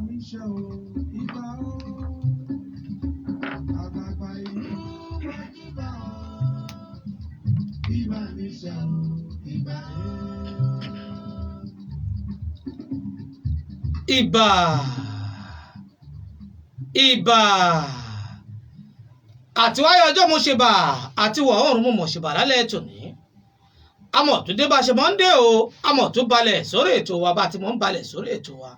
mi ṣe o, ìbà o. Àgbààgbà ìlú mojúbà o. Ìbà mi ṣe o, ìbà o. Ìbà, ìbà, àtiwáyé ọjọ́ mo ṣe bà, àti wọ̀ oòrùn mo mọ̀ ṣe bà lálẹ́ tòní. Amọ̀ tó dé bá ṣe mọ́ ń dé o, amọ̀ tó balẹ̀ sórí ètò wa bá ti mọ́ ń balẹ̀ sórí ètò wa.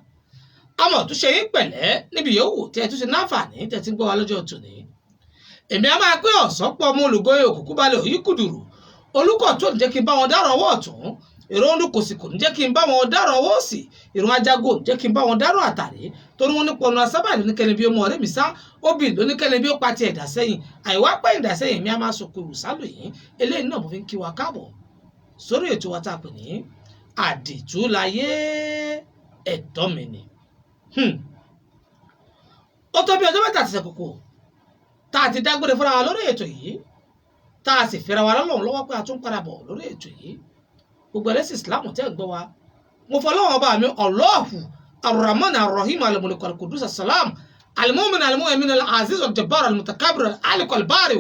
Amọ̀ tó ṣe yín pẹ̀lẹ́ níbi yòówù tẹ́ ẹ tún ṣe náfààní tẹ́ ẹ ti ń gbọ́ wa lọ́jọ́ tòní. Èmi a máa pé ọ̀sán pọ̀ ọmọ olùgọ́yè òkùnkùn balẹ̀ òyì kùdùrù. Olùkọ́ tó ń jẹ́ kí n bá wọn dárò ọwọ́ ọ̀tún, èrò ń kò sì kò ní jẹ́ kí n bá wọn dárò ọwọ́ òsì, ìrun ajago ò ní jẹ́ kí n bá wọn dárò àtàrí, torí wọn ní pọnú asábà lóníkẹ́ni bí ó mọ ọ̀rẹ́ mi sá, obì lóníkẹ́ni bí ó pa ti ẹ̀dá sẹ́yìn, àìwá pẹ́ ẹ̀dá sẹ́yìn mi a máa sọkò ìwùsálò yìí. Eléyìí náà mo fi ń kí wa káàbọ̀ sórí ètò wa tá a pè ní Àdìtú Láyé Ẹ̀tọ́ Mi Ni. Ó tó bí ọjọ́ mẹ́ta àti ìṣẹ̀kùkù tá a ti dágbére fúnra wa lórí ètò yìí, tá a sì fẹ́ra wa lọ́lọ́run lọ́wọ́ pé a tún padà bọ̀ lórí ètò yìí. Gbogbo ẹlẹ́sìn Ìsìlámù tẹ́ ń gbọ́ wa, mo fọlọ́wọ́n ọba mi Allahu Arrahman Arrahim Al-Malik Al-Qudus As-Salam Al-Mu'min Al-Mu'min Al-Aziz Al-Jabbar Al-Mutakabir Al-Khaliq Al-Bari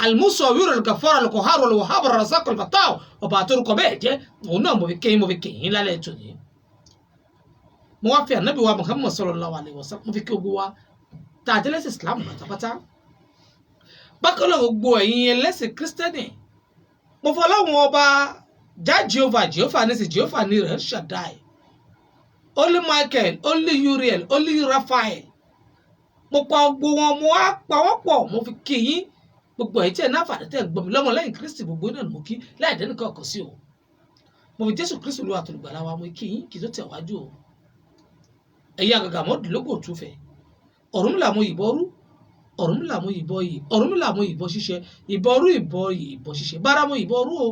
Al-Musawwir Al-Ghaffar Al-Qahhar Al-Wahhab Ar-Razzaq Al-Fattah, ọba àtòrúkọ bẹ́ẹ̀ jẹ́ òun náà mo fi kéyìn, mo fi kéyìn lálẹ́ ètò yìí. Mo wá fi ànábì wa Muhammad sallallahu alayhi wa sallam, mo fi kí ogun wa tá a jẹ́ lẹ́sìn Ìsìlámù pátápátá. Bákan náà gbogbo ẹ̀yin ẹlẹ́sìn Kírísítẹ́nì, mo fọlọ́wọ́n ọba já Jehovah, Jehovah ní sí Jehovah ní rẹ̀ Shaddai, Holy Michael, Holy Uriel, Holy Raphael, mo pa gbogbo wọn, mo wá pa wọ́n pọ̀, mo fi kí yín. Gbogbo ẹ̀yin tí ẹ̀ náà fàdé tẹ̀ ń gbọ́ mi lọ́mọ lẹ́yìn Kristi, gbogbo náà ni mo kí láì dẹ́nìkan ọkọ̀ sí o. Mo fi Jésù Kristi Olúwa àtolùgbàlà wa mo kí yín kí tó tẹ̀ wájú o. Ẹ̀yin àgàgà mọ́dúnlógún òtúfẹ̀, Ọ̀rúnmìlà mo yìnbọn rú, Ọ̀rúnmìlà mo yìnbọn yìí, Ọ̀rúnmìlà mo yìnbọn ṣíṣe, ìbọn rú, ìbọn yìí, ìbọn ṣíṣe, bára mo yìnbọn rú o,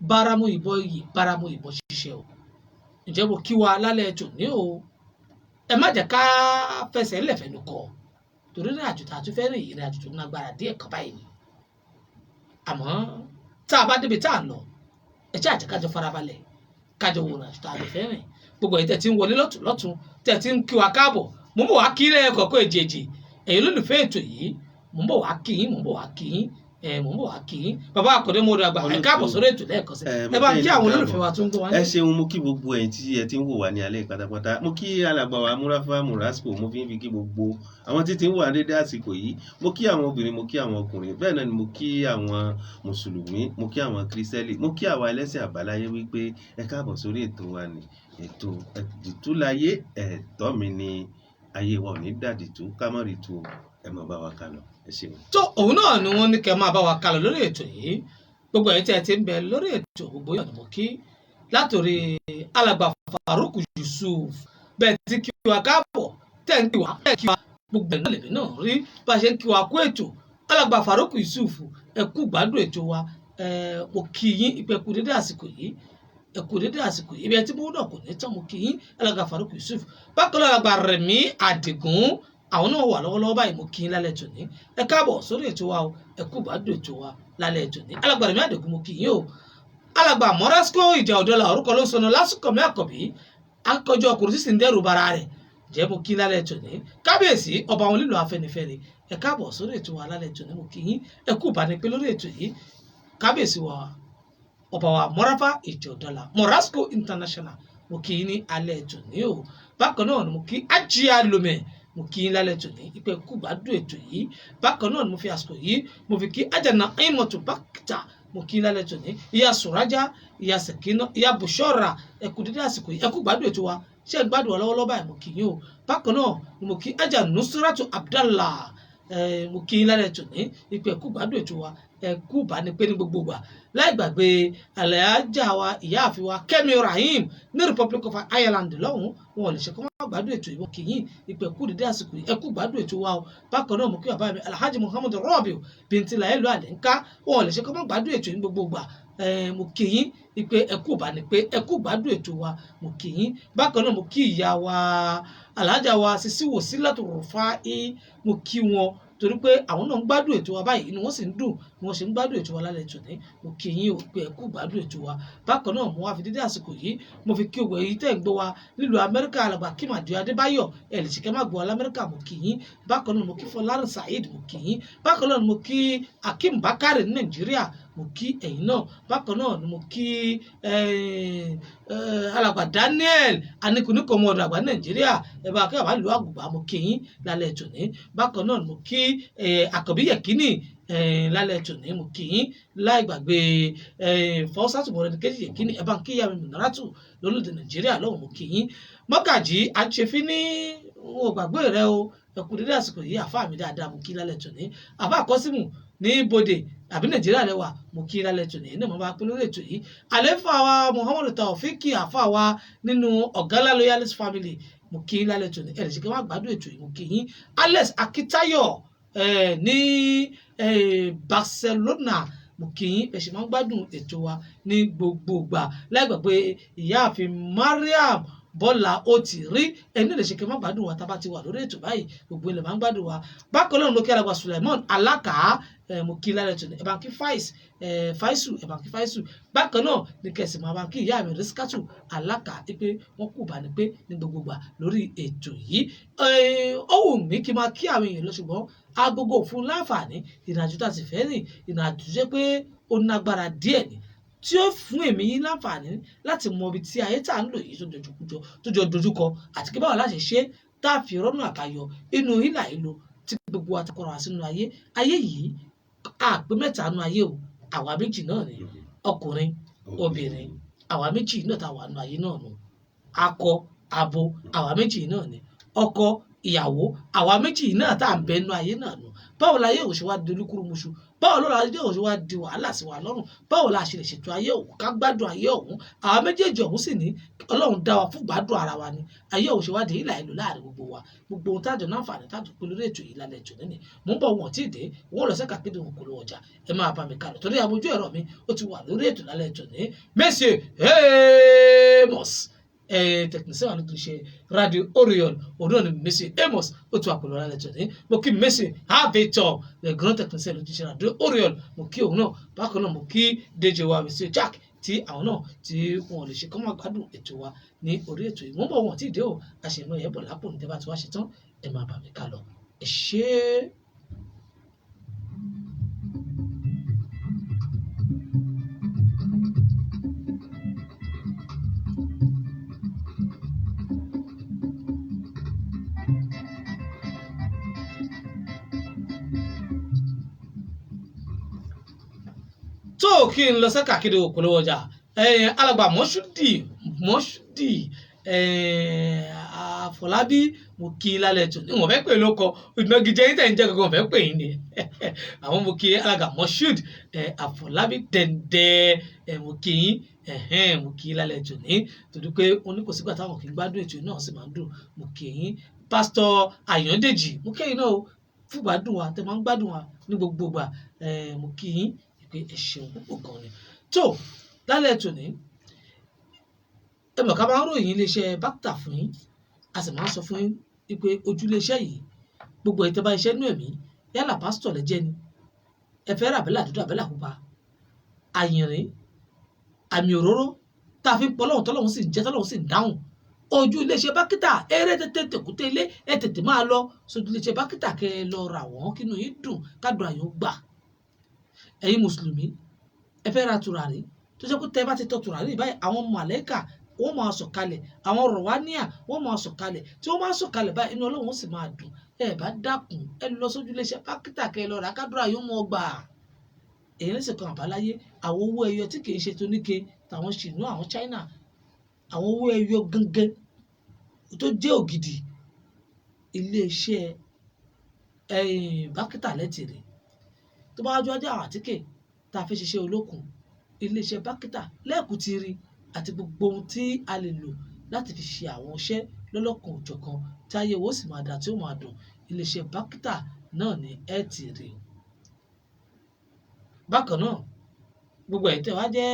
bára mo yìnbọn yìí, bára mo yìnbọn ṣíṣe o. Ǹjẹ́ mo kí wa lálẹ́ tòní o. Ẹ má jẹ́ ká fẹsẹ̀ ńlẹ̀ fẹnu kọ, torí ìrìn àjò tá a tún fẹ́ rìn, ìrìn àjò tó lágbára díẹ̀ kan báyìí ni. Àmọ́ tá a bá débi tá a lọ, ẹ jẹ́ àjẹ́ kájọ farabalẹ̀, kájọ wo ìrìn àjò tá a lè fẹ́ rìn. Gbogbo ẹ̀yin tẹ̀ tí ń wọlé lọ́tún lọ́tún, tẹ̀ tí ń kí wa káàbọ̀, mo ń bọ̀ wá kí lẹ́ẹ̀kọ̀ọ̀kan èjèèjì. Ẹ̀yin olólùfẹ́ ètò yìí, mo ń bọ̀ wá kí yín, mo ń bọ̀ wá kí yín, ẹ mo ń bọ̀ wá kí yín. Bàbá Àkàndé mo dàgbà, ẹ káàbọ̀ sórí ètò lẹ́ẹ̀kan sí. Ẹ bá ń kí àwọn olólùfẹ́ wa tó ń gbọ́ wá Ẹ ní. ṣeun, mo kí gbogbo ẹ̀yin tí ẹ ti ń wò wá ní alẹ́ pátápátá. Mo kí alàgbà wa Murafa Murasco, mo fi ń fi kí gbogbo àwọn tí ti ń wà dédé àsìkò yìí. Mo kí àwọn obìnrin, mo kí àwọn ọkùnrin, bẹ́ẹ̀ náà ni mo kí àwọn mùsùlùmí, mo kí àwọn kírísítẹ́lì, mo kí àwa ẹlẹ́sìn àbáláyé wípé ẹ káàbọ̀ sórí ètò wa ní ètò Àdìtú Láyé Ẹ̀tọ́ Mi Ni. Ayé wa ò ní dàdìtú, ká má rí tu o. Ẹ máa bá wa kálọ. Ẹ ṣeun. Tó òun náà ni wọ́n ní kẹ́ máa bá wa kálọ lórí ètò yìí. Gbogbo ẹ̀yin tí ẹ ti ń bẹ lórí ètò, gbogbo yọ̀nà mọ́ kí látòrí alàgbà Farouk Yusuf, bẹ́ẹ̀ ti kí wa káàbọ̀, tẹ̀ ń kí wa, tẹ̀ ń kí wa, gbogbo ẹ̀ náà lèmi náà rí bá a ṣe ń kí wa kú ètò. Alàgbà Farouk Yusuf, ẹ kú gbádùn ètò wa. Ẹ mo kí yín ìpẹ́ kú dédé àsìkò yìí, ẹ kú dédé àsìkò yìí, ibi ẹ tí mo náà kò ní tán. Mo kí yín alàgbà Farouk Yusuf. Bákan náà alàgbà Rẹ̀mí Àdìgún, àwọn náà wà lọ́wọ́lọ́wọ́ báyìí, mo kí yín lálẹ́ tòní. Ẹ káàbọ̀ sórí ètò wa o, ẹ kú gbádùn ètò wa lálẹ́ tòní. Alàgbà Rẹ̀mí Àdìgún, mo kí yín o. Alàgbà Mọ́rẹ́síkò ìjà òdọ́là orúkọ ló ń sọnù lásìkò mi àkọ́bí akọjọ ọkùnrin sísìn dẹ́rù bara rẹ̀ jẹ́, mo kí lálẹ́ tòní. Kábíyèsí ọba àwọn lílo Afẹ́nifẹ́re, ẹ káàbọ̀ sórí ètò wa lálẹ́ tòní, mo kí yín, ẹ kú ìbánipé lórí ètò yìí. Kábíyèsí wa ọba wa Mọ́ráfà ìjà òdọ́là Mọ́rẹ́síkò International, mo kí yín ní alẹ́ tòní o. Bákan náà ni mo kí Ajia Lomẹ, mo kí yín lálẹ́ tòní ìpè kú gbádùn ètò yìí. Bákan náà ni mo fi àsìkò yìí mo fi kí Ajana Aimotu Bakita, mo kí yín lálẹ́ tòní. Ìyá Sùrájà, ìyá Sẹ̀kínà, ìyá Bùṣọ́ra, ẹ kú dédé àsìkò yìí, ẹ kú gbádùn ètò wa. Ṣé ẹ gbádùn wa lọ́wọ́lọ́wọ́ báyìí? Mo kí yín o. Bákan náà ni mo kí Aja Nusratu Abdallah, mo kí yín lálẹ́ tòní ìpè kú gbádùn ètò wa, ẹ kú bá ní pé ní gbogbo ìgbà. Láì gbàgbé àlẹ́ájà wa, ìyáàfin wa Kẹ́mi Rahim ní Republic of Ireland lọ́hùn, wọn ò lè ṣe kó má gbádùn ètò ìwọ kìyìn ìpè kú dédé àsìkò yìí, ẹ kú gbádùn ètò wa o. Bákan náà mo kí bàbá mi Alhaji Muhammad Rabiu Bintila ìlú Àlẹ́ńká, wọn ò lè ṣe kó má gbádùn ètò yìí gbogbo ìgbà. Mo kí yín ìpè ẹ kú bá ní pé ẹ kú gbádùn ètò wa, mo kí yín. Bákan náà mo kí ìyá wa alhaja wa Sisi Wòsílàtò Rufai, mo kí wọn. Torí pé àwọn náà ń gbádùn ètò wa báyìí, inú wọn sì ń dùn bí wọ́n ṣe ń gbádùn ètò wa lálẹ́ tòní. Mo kí yín o pé ẹ kú gbádùn ètò wa. Bákan náà, mo wá fi dédé àsìkò yìí, mo fi kí ògbó èyí tẹ́ ń gbọ́ wa nílùú Amẹ́ríkà. Alàgbà Kim Adio Adébáyọ̀, ẹ lè ṣe kẹ́ má gbọ́ wa l'Amẹ́ríkà, mo kí yín. Bákan náà, mo kí Fọlárin Saheed, mo kí yín. Bákan náà, mo kí Akeem Bakare ní Nàìjíríà, mo kí ẹ̀yin náà. Bákan náà ni mo kí alàgbà Daniel Anikuniko, ọmọ ọ̀dọ̀ àgbà ní Nàìjíríà, ẹ bá kí bàbá ìlú Àgùgbà, mo kí yín lálẹ́ tòní. Bákan náà ni mo kí Àkànbí Yẹ̀kínì lálẹ́ tòní, mo kí yín. Láì gbàgbé Fọ́sátù Mọ̀rẹ́ni Kejì Yẹ̀kínì, ẹ bá ń kí ìyá mi Mùnáràtù lórílẹ̀‐èdè Nàìjíríà lọ́wọ́, mo kí yín. Mọ́gàjì Àṣefín ní wọn ò gbàgbé rẹ o, ẹ kú dédé àsìkò yìí, àfáà mi dáadáa, mo kí lálẹ́ tòní. Àfáà Kọ́símù ní bòde àbí Nàìjíríà lẹ́wà, mo kí lálẹ́ tòní ní mo bá pín lórí ètò yìí. Àléfà wa Muhammadu Taofiki, àfáà wa nínú Ọ̀gálá Loyalist Family, mo kí lálẹ́ tòní. Ẹ lè ṣe kí wọ́n gbádùn ètò yìí, mo kí yín. Alex Akitayo ní Barcelona, mo kí yín, ẹ ṣì máa ń gbádùn ètò wa ní gbogbo ìgbà. Láìgbàgbé ìyáàfin Mariam Bọ́lá, ó ti rí ẹni lè ṣe kí n má gbádùn wa. Tá a bá ti wà lórí ètò báyìí, gbogbo ilẹ̀ máa ń gbádùn wa. Bákan náà, mo kí alàgbà Suleiman Alaka, mo kí lálẹ́ tòní. Ẹ bá ń kí Faiz, Faisu, ẹ bá ń kí Faisu. Bákan náà ní kẹsì máa bá ń kí ìyá mi Rísíkátù Alaka pé wọ́n kù bá ní pé ní gbogbo ìgbà lórí ètò yìí. Ó wù mí kí n máa kí àwọn èèyàn lọ, ṣùgbọ́n agogo fún láǹfààní. Ìrìnàjò tá a sì fẹ́ rìn, ìrìnàjò jẹ́ pé ó nágbára díẹ̀ ni, tí ó fún èmi yín láǹfààní láti mọ ibi tí ayé tá à ń lò yìí tó dojúkọ, tó jọ dojúkọ, àti kí báwo la ṣe ṣe tá a fi rọ́nà àbáyọ inú hílà ìlò tí gbogbo wa ti kọra wá sínú ayé. Ayé yìí, àpé mẹ́ta nú ayé o, àwa méjì náà ni, ọkùnrin, obìnrin. Àwa méjì náà tá a wà nú ayé náà nù, akọ, abo, àwa méjì náà ni, ọkọ, ìyàwó, àwa méjì náà tá à ń bẹ nú ayé náà nù. Báwo la ayé òṣè wá di olúkúrúmuṣu? Báwo ló la ayé òṣè wá di wàhálà sí wa lọ́rùn? Báwo la ṣe lè ṣètò ayé òun ká gbádùn ayé òun? Àwa méjèèjì ọ̀hún sì ní Ọlọ́run dá wa fún gbádùn ara wa ni. Ayé òṣè wá di ìlà ìlú láàrin gbogbo wa? Gbogbo ohun tájọ náǹfààní tájọ pé lórí ètò yìí lálẹ́ ètò nínú, mò ń bọ̀, wọn tí ì dé, wọn lọ sẹ́ka kéde wọn kò lọ ọjà. Ẹ máa bá mi kálọ, torí abojú ẹ̀rọ mi ó ti wà lórí ètò lálẹ́ ètò ní. Monsieur Amos, technicien wa ní tó ṣe Radio Orion, òun náà ni Monsieur Amos, ó ti wà pẹ̀lú ọ̀rọ̀ lẹ́tọ̀ ní. Mo kí Monsieur Abeto, le grand technicien ló ti ṣe Radio Orion, mo kí òun náà. Bákan náà, mo kí DJ wa Monsieur Jack, tí àwọn náà tí wọn ò lè ṣe kọ́ máa gbádùn ètò wa ní orí ètò yìí. Wọ́n bọ̀, wọ́n tí ì dé o, àṣemọ ẹ̀ bọ̀ lápò ní. Tẹ́ bá ti wá ṣe tán, ẹ máa bà mí ká lọ. Ẹ ṣé. Tó kí n lọ sẹ́ka kéde òpolówó ọjà. Alàgbà Mọ́ṣúdì, Mọ́ṣúdì Àfọlábí, mo kí i lálẹ́ tò ní. Wọ́n fẹ́ pè lóko ìnagijẹ yín tẹ̀ ń jẹ́ gangan, wọ́n fẹ́ pè yín ni àwọn. Mo kí alàgbà Mọ́ṣúd Àfọlábí dẹ̀ndẹ̀, mo kí yín, mo kí i lálẹ́ tò ní, torí pé wọ́n ní kò sígbà táwọn kì í gbádùn ètò náà, sì máa ń dùn. Mo kí yín. Pásítọ̀ Àyàndèjì, mo kí yín náà o, fún gbádùn wa tẹ máa ń gbádùn wa ní gbogbo ìgbà. Mo kí yín pé ẹ ṣeun púpọ̀ gan ni. Tó lálẹ́ tòní, ẹ mọ̀ ká máa ń ròyìn iléeṣẹ́ Báktà fún yín, a sì máa ń sọ fún yín wípé ojú iléeṣẹ́ yìí, gbogbo ẹ̀ tẹ́ bá iṣẹ́ nú ẹ̀mí, yálà pásítọ̀ lẹ jẹ́ ni, ẹ fẹ́ rà bẹ́là dúdú, àbẹ́là pupa, àyìnrín, àmì òróró tá a fi ń pọ̀ lọ́hùn, tọ́lọ́hùn sì ń jẹ́, tọ́lọ́hùn sì ń dáhùn, ojú iléeṣẹ́ Bákítà eré tètè tèkúté ilé. Ẹ tètè máa lọ sójú iléeṣẹ́ Bákítà kẹ́ ẹ lọ rà wọ́n, kínú yín dùn, kádùn àyò gbà. Ẹ̀yin mùsùlùmí, ẹ fẹ́ ra tùràrí tó jẹ́ pé tẹ́ bá ti tọ́ tùràrí báyìí, àwọn màlẹ́kà wọ́n máa sọ̀kalẹ̀, àwọn rọ̀wánìà wọ́n máa sọ̀kalẹ̀. Tí wọ́n máa sọ̀kalẹ̀ báyìí, inú Ọlọ́run ó sì máa dùn. Ẹ bá dákun, ẹ lọ sójú iléeṣẹ́ Bákítà kẹ́ ẹ lọ rà, kádùrà yóò mú ọ gbà. Èyí lè ṣèkan àbáláyé, àwọn owó ẹyọ tí kì í ṣe tóníke tàwọn ṣìnú àwọn China, àwọn owó ẹyọ gangan tó jẹ́ ògidì, iléeṣẹ́ Bákítà lẹ́tìrì. Tó bá wájú ọjà àtíkè tá a fi ṣiṣẹ́ olókun, iléeṣẹ́ Bákítà lẹ́ẹ̀kú ti rí, àti gbogbo ohun tí a lè lò láti fi ṣe àwọn iṣẹ́ lọ́lọ́kan òjọ̀kan tí ayé wo sì máa dà, tí ó máa dùn, iléeṣẹ́ Bákítà náà ní ẹ ti rí. Bákan náà, gbogbo ẹ̀yin tẹ́ wá jẹ́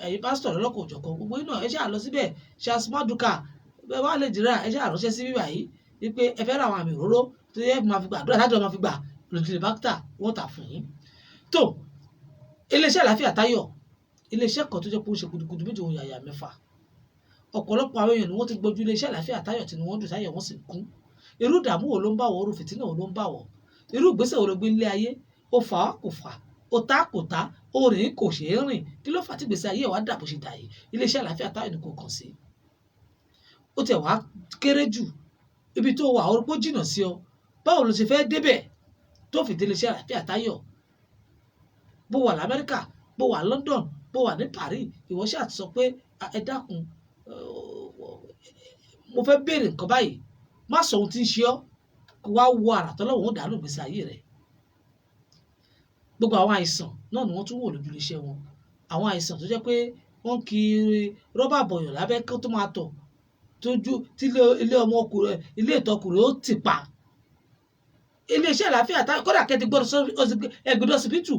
ẹ̀yin pásítọ̀ lọ́lọ́kan òjọ̀kan, gbogbo yín náà, ẹ ṣáà lọ síbẹ̀. Charles Maduka, bẹ́ẹ̀ wá lè dìrà, ẹ ṣáà ránṣẹ́ sí bíbà yìí. Wípé ẹ fẹ́ ra àwọn àmì òróró tó yẹ máa fi gbàdúrà, tájọ́ máa fi gbà lójúlé bákítà, wọ́n tà fún yín. Tó iléeṣẹ́ Àlàáfíà Táyọ̀, iléeṣẹ́ kan tó jẹ́ pé ó ṣe gudugudu méjì òun yàyà mẹ́fà. Ọ̀pọ̀lọpọ̀ àwọn èèyàn ni wọ́n ti gbójú iléeṣẹ́ Àlàáfíà Táyọ̀ tí wọ́n dùn táyọ̀ wọ́n sì kún. Irú ìdààmú wo ló ń bá wọ? Irú fìtínà wo ló ń bá wọ? Irú ìgbésẹ̀ wo ló gbé nílé ayé? Ó fà á kò fà, ó tá kò tá, ó rìn kò ṣeé rìn. Kí ló fà á tí ìgbésí ayé wa dà bó ṣe dà yìí? Iléeṣẹ́ Àlàáfíà Táyọ̀ ni kò kàn sí. Ó tiẹ̀ wá kéré jù, ibi tó wà ó pọ̀ jìnnà sí ọ, báwo ló ṣe fẹ́ débẹ̀ tó fi dé iléeṣẹ́ Àlàáfíà Táyọ̀? Bó wà lamẹ́ríkà, bó wà London, bó wà ní Paris, ìwọ ṣáà ti sọ pé, "Ah, ẹ dákun, mo fẹ́ béèrè nǹkan báyìí." Má sọ ohun tí ń ṣe ọ́, kó wá wo àrà tọ́lọ́wọ́n ó dànù ìgbésí ayé rẹ̀. Gbogbo àwọn àìsàn náà ni wọ́n tún wò lójú iléeṣẹ́ wọn. Àwọn àìsàn tó jẹ́ pé wọ́n ń kiri rọ́bà bọ̀yàn lábẹ́ kó tó máa tọ̀ tójú tí ilé ọmọkùnrin, ilé ìtọkùnrin ó ti pa. Iléeṣẹ́ Àlàáfíà tá kódà kẹ́tì gbọ́dọ̀ ẹgbẹ̀dọ̀ ọsibítù,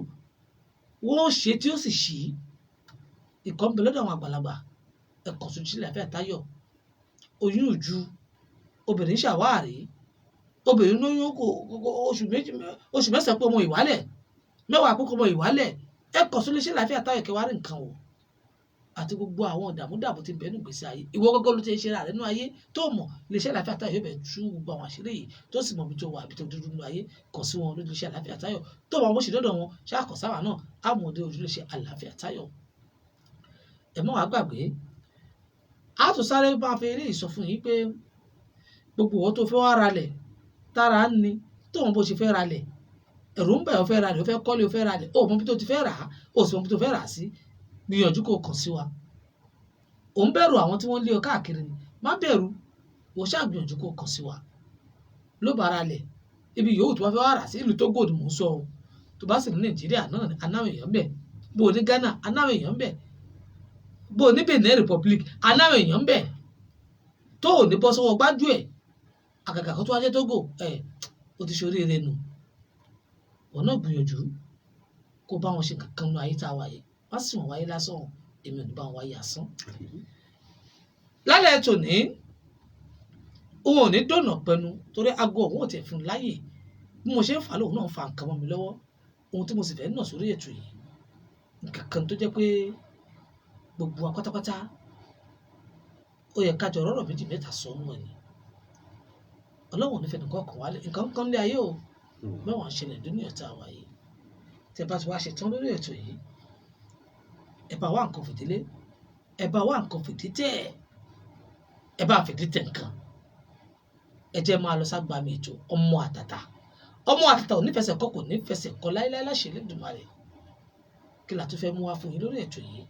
wọ́n ó ṣe tí ó sì ṣí ìkọ́ ń bẹ lọ́dọ̀ àwọn àgbàlagbà. Ẹ̀kọ́ tó jílẹ̀ Àlàáfíà Táyọ̀, oyún ìju, obìnrin ṣàwárí, obìnrin lóyún kò oṣù 2, oṣù 9 pé ọmọ ìwálẹ̀, 10 pé ọmọ ìwálẹ̀, ẹ̀kọ́ tó iléeṣẹ́ Àlàáfíà Táyọ̀ kẹwàá rí nǹkan wò àti gbogbo àwọn ìdààmúdàbò tí ń bẹ nínú ìgbésí ayé. Ìwọ gọ́gọ́ ló ti ń ṣe ra rẹ nínú ayé tó mọ̀. Iléeṣẹ́ Àlàáfíà Táyọ̀ yóò bẹ̀ tú gbogbo àwọn àṣírí yìí tó sì mọ̀ ibi tó wà, ibi tó dúdú nínú ayé. Kàn sí wọn lójú iléeṣẹ́ Àlàáfíà Táyọ̀. Tó bá wọn ṣe dọ́dọ̀ wọn ṣáà sáwà náà á mọ̀ dé ojú iléeṣẹ́ Àlàáfíà Táyọ̀. Ẹ má wàá gbàgbé, a tún sáré máa fi eléyìí sọ fún yín pé gbogbo ìwọ tó fẹ́ wá ralẹ̀, tára ń ni tóun bó ṣe fẹ́ ralẹ̀, ẹ̀rù ń bà ọ́, fẹ́ ralẹ̀, ó fẹ́ kọ́lé, ó fẹ́ ralẹ̀, ó mọ ibi tó ti fẹ́ rà á, ó sì mọ ibi tó fẹ́ rà á sí, gbìyànjú kó kàn sí wa. Ò ń bẹ̀rù àwọn tí wọ́n lé ọ káàkiri ni? Má bẹ̀rù, wò ṣáà gbìyànjú kó kàn sí wa. Ló bá ralẹ̀, ibi yòówù tó bá fẹ́ wá rà sí, ìlú Togo ni mò ń sọ o. Tó bá sì ní Nàìjíríà náà, anáwọ̀ èèyàn ń bẹ̀. Bó o ní Ghana, anáwọ̀ èèyàn ń bẹ̀. Bó o ní Benin Republic, anáwọ̀ èèyàn ń bẹ̀. Tó ò ní bọ́ sọ́wọ́ gbájú ẹ̀, àgàgà kó tó wá jẹ́ Togo ẹ̀, o ti ṣe oríire nù. Wọn náà gbìyànjú kó bá wọn ṣe kankan nínú ayé tá a wà yìí. Má sì wọ́n wáyé lásán, èmi ò ní bá wọn wáyé asán. Lálẹ́ tòní, òun ò ní dọ̀nà pẹnu torí aago òun ò tiẹ̀ fún un láàyè. Bí mo ṣe ń fà á lòun náà ń fa nǹkan mọ́ mi lọ́wọ́. Ohun tí mo sì fẹ́ nà sórí ètò yìí, nǹkan kan tó jẹ́ pé gbogbo wa pátápátá ó yẹ ká jọ rọ́rọ̀ méjì mẹ́ta sọ nù ẹ̀ ni. Ọlọ́run ò ní fẹ́ nìkan kan wálé nǹkan kan lé ayé o. Mẹ́wàá ń ṣẹlẹ̀ lónìí ọ̀tá wa yìí. Tẹ́ bá ti wá ṣe tán lórí ètò yìí, ẹ bá wá nǹkan fìdílé, ẹ bá wá nǹkan fìdí tẹ̀, ẹ bá fìdí tẹ̀ nǹkan. Ẹ jẹ́ máa lọ ságbàmì ètò. Ọmọ àtàtà, ọmọ àtàtà ò ní fẹsẹ̀ kọ́, kò ní fẹsẹ̀ kọ́ láéláé láṣẹ Elédùmarè. Kí la tún fẹ́ mú wá fún yín lórí ètò yìí?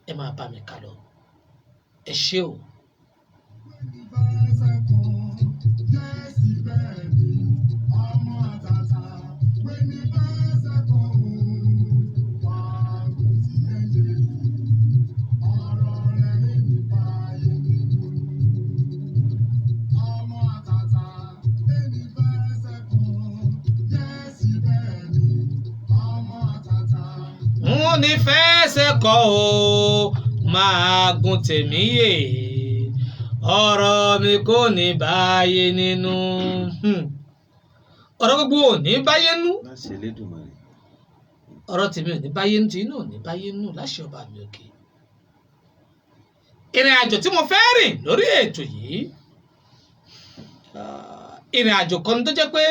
Ẹ máa bá mi kà lọ. Ẹ ṣé o. N ò ní fẹsẹ̀ kọ́ o, máa gun tèmi yè, ọ̀rọ̀ mi kò ní báyé nínú. Ọ̀rọ̀ gbogbo ò ní báyé nú. Láṣẹ Elédùmarè. Ọ̀rọ̀ tèmi ò ní báyé nú, tèmi náà ò ní báyé nú láṣẹ ọba mi òkè. Ìrìn àjò tí mo fẹ́ rìn lórí ètò yìí, ìrìn àjò kan tó jẹ́ pé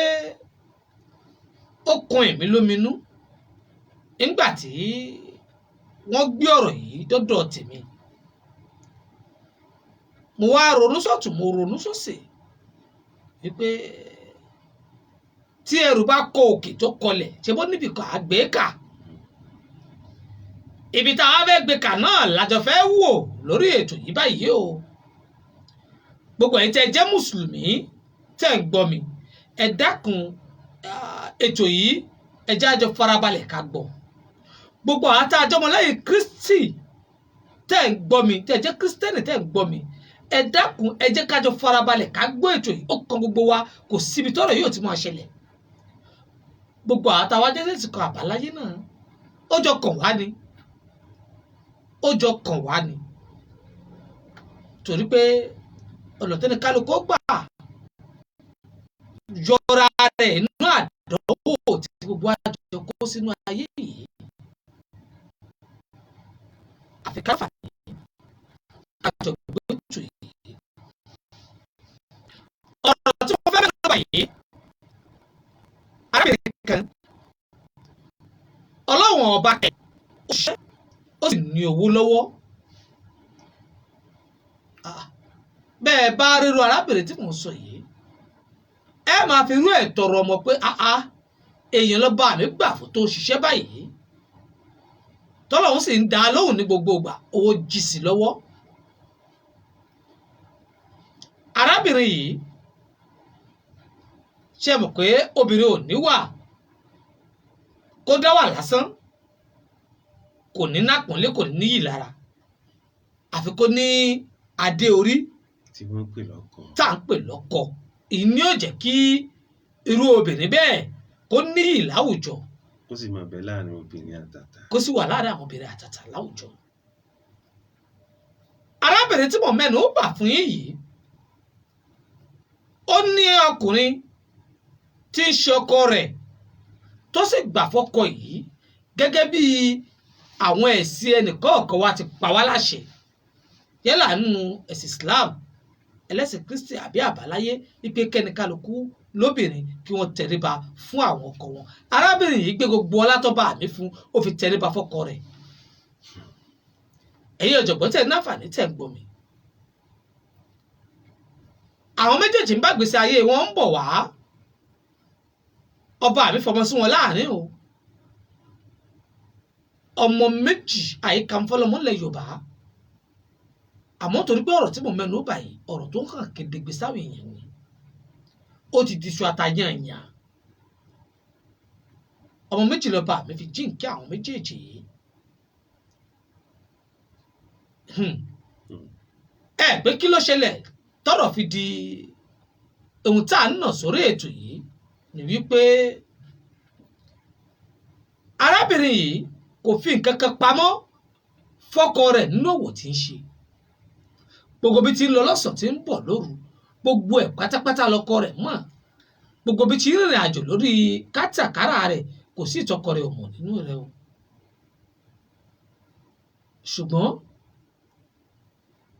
ó kan èmi lóminú nígbà tí wọ́n gbé ọ̀rọ̀ yìí dọ́dọ̀ tèmi. Mo wá ronú sọ́tùn, mo ronú sósì wípé tí ẹrù bá kọ òkè tó kọlẹ̀, ṣe bó níbi kan àgbékà, ibi tá a fẹ́ gbé kà náà lájọ fẹ́ wò lórí ètò yìí báyìí o. Gbogbo ẹ̀yin tẹ́ ẹ jẹ́ mùsùlùmí tẹ́ ẹ ń gbọ́ mi, ẹ dákun, ètò yìí, ẹ jẹ́ àjọ farabalẹ̀ ká gbọ́. Gbogbo àwọn tá a jọmọ lẹ́yìn Kristi tẹ́ ẹ ń gbọ́ mi, tẹ́ ẹ jẹ́ kírísítẹ́nì tẹ́ ẹ ń gbọ́ mi, ẹ dákun, ẹ jẹ́ kájọ farabalẹ̀ ká gbọ́ ètò yìí. Ó kan gbogbo wa, kò síbi tọ́rọ̀ yóò ti máa ṣẹlẹ̀. Gbogbo àwọn táwa jẹ́ sẹ́sì kan àbáláyé náà, ó jọ kàn wá ni, ó jọ kàn wá ni, torí pé ọ̀nà tẹ́ni kálukú gbà yọra rẹ̀ nínú àdánwò tí gbogbo àjọ kó sínú ayé yìí. Àfi ká fàní àjọ gbẹ́tù yìí. Ọ̀rọ̀ tí mo fẹ́ mẹ́nu bà yìí, arábìnrin kan, Ọlọ́wọ̀n ọba kẹ̀, ó ṣiṣẹ́, ó sì ní owó lọ́wọ́. Bẹ́ẹ̀ bá ríru arábìnrin tí mò ń sọ yìí, ẹ máa fi irú ẹ̀ tọrọ ọmọ pé èèyàn ló bá mi gbà fún tó ṣiṣẹ́ báyìí, tọ́lọ́hún sì ń dá a lóhùn ní gbogbo ìgbà, owó jí sí lọ́wọ́. Arábìnrin yìí, ṣe mọ̀ pé obìnrin ò ní wà kó dá wà lásán, kò ní nápọ̀nlé, kò ní níyì lára, àfi kó ní adé orí tí wọ́n ń pè lọ́kọ, tá à ń pè lọ́kọ. Ìyí ni yóò jẹ́ kí irú obìnrin bẹ́ẹ̀ kó níyì láwùjọ, kó sì máa bẹ láàrin obìnrin àtàtà, kó sì wà láàrin àwọn obìnrin àtàtà láwùjọ. Arábìnrin tí mo mẹ́nu bà fún yín yìí, ó ní ọkùnrin tí ń ṣe ọkọ rẹ̀, tó sì gbà fọ́kọ yìí gẹ́gẹ́ bí àwọn ẹ̀sìn ẹnìkọ̀ọ̀kan wa ti pa wá láṣẹ, yálà nínú ẹ̀sìn Islam, ẹlẹ́sìn Kristi àbí àbáláyé, wípé kẹ́nìkálukú lóbìnrin kí wọ́n tẹríba fún àwọn ọkọ wọn. Arábìnrin yìí gbé gbogbo ọlá tó bá àmì fún, ó fi tẹríba fọ́kọ rẹ̀. Ẹ̀yin ọ̀jọ̀gbọ́n tẹ̀ náfààní tẹ̀ ń gbọ́ mi, àwọn méjèèjì ń bá gbèsè ayé wọn ń bọ̀ wá. Ọba àmì fọmọ sí wọn láàrin o, ọmọ méjì àyíká ń fọlọmọ ńlẹ̀ Yorùbá. Àmọ́ torí pé ọ̀rọ̀ tí mo mẹ́nu bà yìí, ọ̀rọ̀ tó ń hàn kedegbe sáwọn èèyàn ni, ó ti di iṣu atayànyàn. Ọmọ méjì lọ́ba mi fi jíǹkí àwọn méjèèjì yìí. Ẹ pé kí ló ṣẹlẹ̀ tọ́rọ̀ fi di ohun tá à ń nà sórí ètò yìí ni wípé arábìnrin yìí kò fi nǹkan kan pamọ́ fọ́kọ rẹ̀ nínú òwò tí ń ṣe. Gbogbo bí ti ń lọ lọ́sàn-án tí ń bọ̀ lóru, gbogbo ẹ̀ pátápátá lọ́kọ rẹ̀ mọ̀. Gbogbo bí ti ń rìnrìn àjò lórí kátàkárà rẹ̀, kò sí ìtọ́kọ rẹ̀ ò mọ̀ nínú rẹ̀ o. Ṣùgbọ́n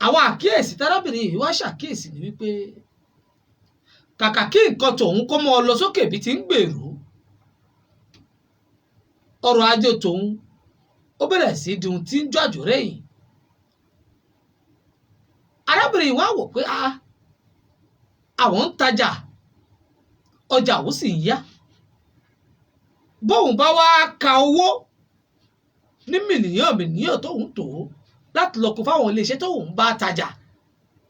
àwọn àkíyèsí tárábìnrin yìí wá ṣàkíyèsí ni wípé kàkà kí nǹkan tòun kó mọ́ ọ lọ sókè bí ti ń gbèrú, ọrọ̀ ajé tòun ó bẹ̀rẹ̀ sí di ohun tí ń jọ àjò rẹ̀yìn. Arábìnrin yìí wá wò pé àwọn ń tajà, ọjà òun sì ń yá, bóun bá wá ka owó ní mílíọ̀nù mílíọ̀nù tóun tó láti lọ kó fáwọn iléeṣẹ́ tóun bá tajà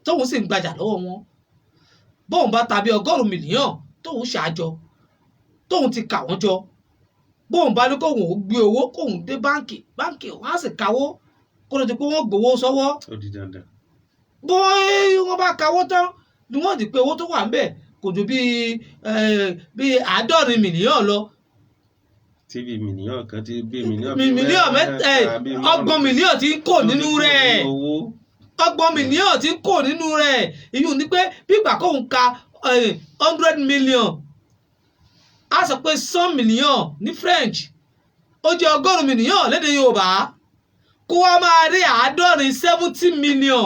tóun sì ń gbajà lọ́wọ́ wọn, bóun bá ta bí 100 mílíọ̀nù tóun ṣàjọ tóun ti kà wọ́n jọ, bóun bá ní kóun ó gbé owó kóun dé báǹkì, báǹkì wọn á sì kawó kó ló ti pé wọ́n gbowó sọ́wọ́. Ó di dandan. Bó wọ́n bá kawó tán ni wọ́n di pé owó tó wà ńbẹ̀ kò ju bíi 70 mílíọ̀nù lọ. Tí bíi mílíọ̀nù kan ti bíi mílíọ̀nù mílíọ̀nù mẹ́ta, 30 mílíọ̀nù tí ń kò nínú rẹ̀, 30 mílíọ̀nù tí ń kò nínú rẹ̀. Ìyún ni pé bí ìgbà kóun ka 100 million, a sọ pé 100 million ní French, ó jẹ́ 100 mílíọ̀nù lédè Yorùbá, kó wá máa rí 70, 70 million,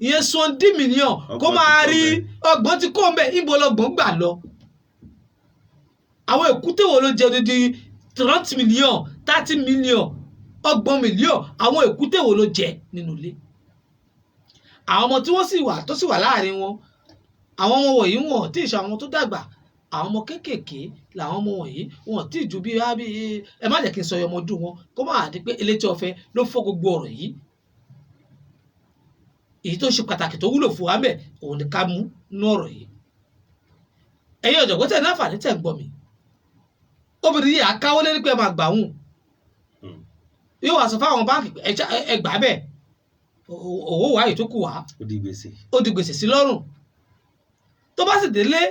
ìyẹn 70 million, kó máa rí 30 tí kò ń bẹ̀. Ìbò lọ́gbọ̀n gbà lọ? Àwọn èkúté wo ló jẹ odidi 30 million, 30 million, 30 million? Àwọn èkúté wo ló jẹ nínú ilé? Àwọn ọmọ tí wọ́n sì wà tó sì wà láàrin wọn, àwọn ọmọ wọ̀nyí wọn ò tí ì ṣe àwọn tó dàgbà, àwọn ọmọ kéékèèké làwọn ọmọ wọ̀nyí, wọn ò tí ì ju bí ẹ má jẹ́ kí n sọ ọmọ ọdún wọn kó má di pé elétí ọ̀fẹ́ ló fọ́ gbogbo ọ̀rọ̀ yìí. Èyí tó ṣe pàtàkì tó wúlò fún wa mẹ́ òun ni ká mú nínú ọ̀rọ̀ yìí. Ẹ̀yin ọ̀jọ̀gbọ́n tẹ̀ ní àǹfààní tẹ̀ ń gbọ́ mi, obìnrin yìí àkáwọ́ lérí pé ẹ máa gbà wùn, yóò wá sọ fáwọn báńkì pé ẹ gbà bẹ́ẹ̀, owó wa yìí tó kù wá. Ó di gbèsè. Ó di gbèsè sí lọ́rùn. Tó bá sì délé,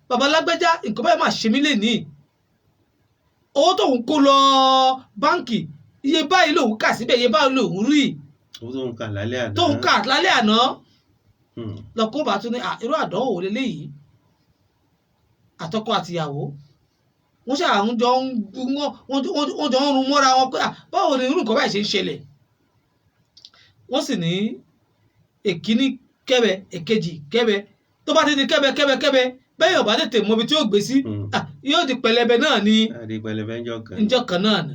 bàbá lágbẹ́já, nǹkan báyìí máa ṣe mí lénìí, owó tóun kó lọ báńkì, iye báyìí lòun kà síbẹ̀, iye báyìí lòun rí. Owó tóun kà lálẹ́ àná. Tóun kà lálẹ́ àná. Lọ́kọ́ bá tún ní irú àdánwò wo leléyìí? Àtọkọ àtìyàwó wọ́n ṣáà ń jọ ń wọ́n jọ ń run mọ́ra wọn pé, "Ah, báwo ni irú nǹkan báyìí ṣe ń ṣẹlẹ̀?" Wọ́n sì ní èkíní kẹ́bẹ, èkejì kẹ́bẹ, tó bá ti di kẹ́bẹ kẹ́bẹ kẹ́bẹ bẹ́ẹ̀, yóò bá tètè mọ ibi tí yóò gbé sí, ah, yóò di pẹlẹbẹ náà ní Àdí pẹlẹbẹ ńjọ́ kan. Njọ́ kan náà ni.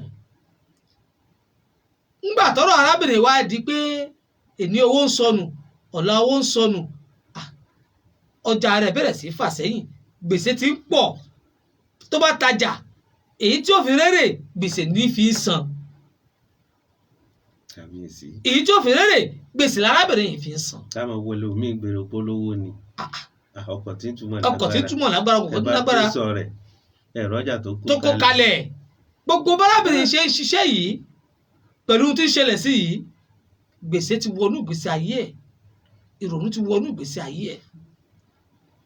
Ńgbà tọ́rọ̀ arábìnrin wa di pé èní owó ń sọnù, ọ̀la owó ń sọnù, ah, ọjà rẹ̀ bẹ̀rẹ̀ sí fà sẹ́yìn, gbèsè ti ń pọ̀. Tó bá tajà, èyí tí ó fi rérè, gbèsè ní fi ń san. Kàbíyèsí. Èyí tí ó fi rérè, gbèsè lárábìnrin yìí fi ń san. Táwọn wọlé omi ìgbèrò polówó ni. Ah, ah. Ah, ọkọ̀ tí ń túmọ̀. Ọkọ̀ tí ń túmọ̀ lágbára, ọkọ̀ tí ń lágbára. Ẹ bá tí sọ rẹ̀, ẹ̀rọ ọjà tó kó Tó kó kalẹ̀. Gbogbo bárábìnrin ṣe ń ṣiṣẹ́ yìí pẹ̀lú ohun tí ń ṣẹlẹ̀ sí yìí, gbèsè ti wọnú ìgbésí ayé ẹ̀, ìrònú ti wọnú ìgbésí ayé ẹ̀.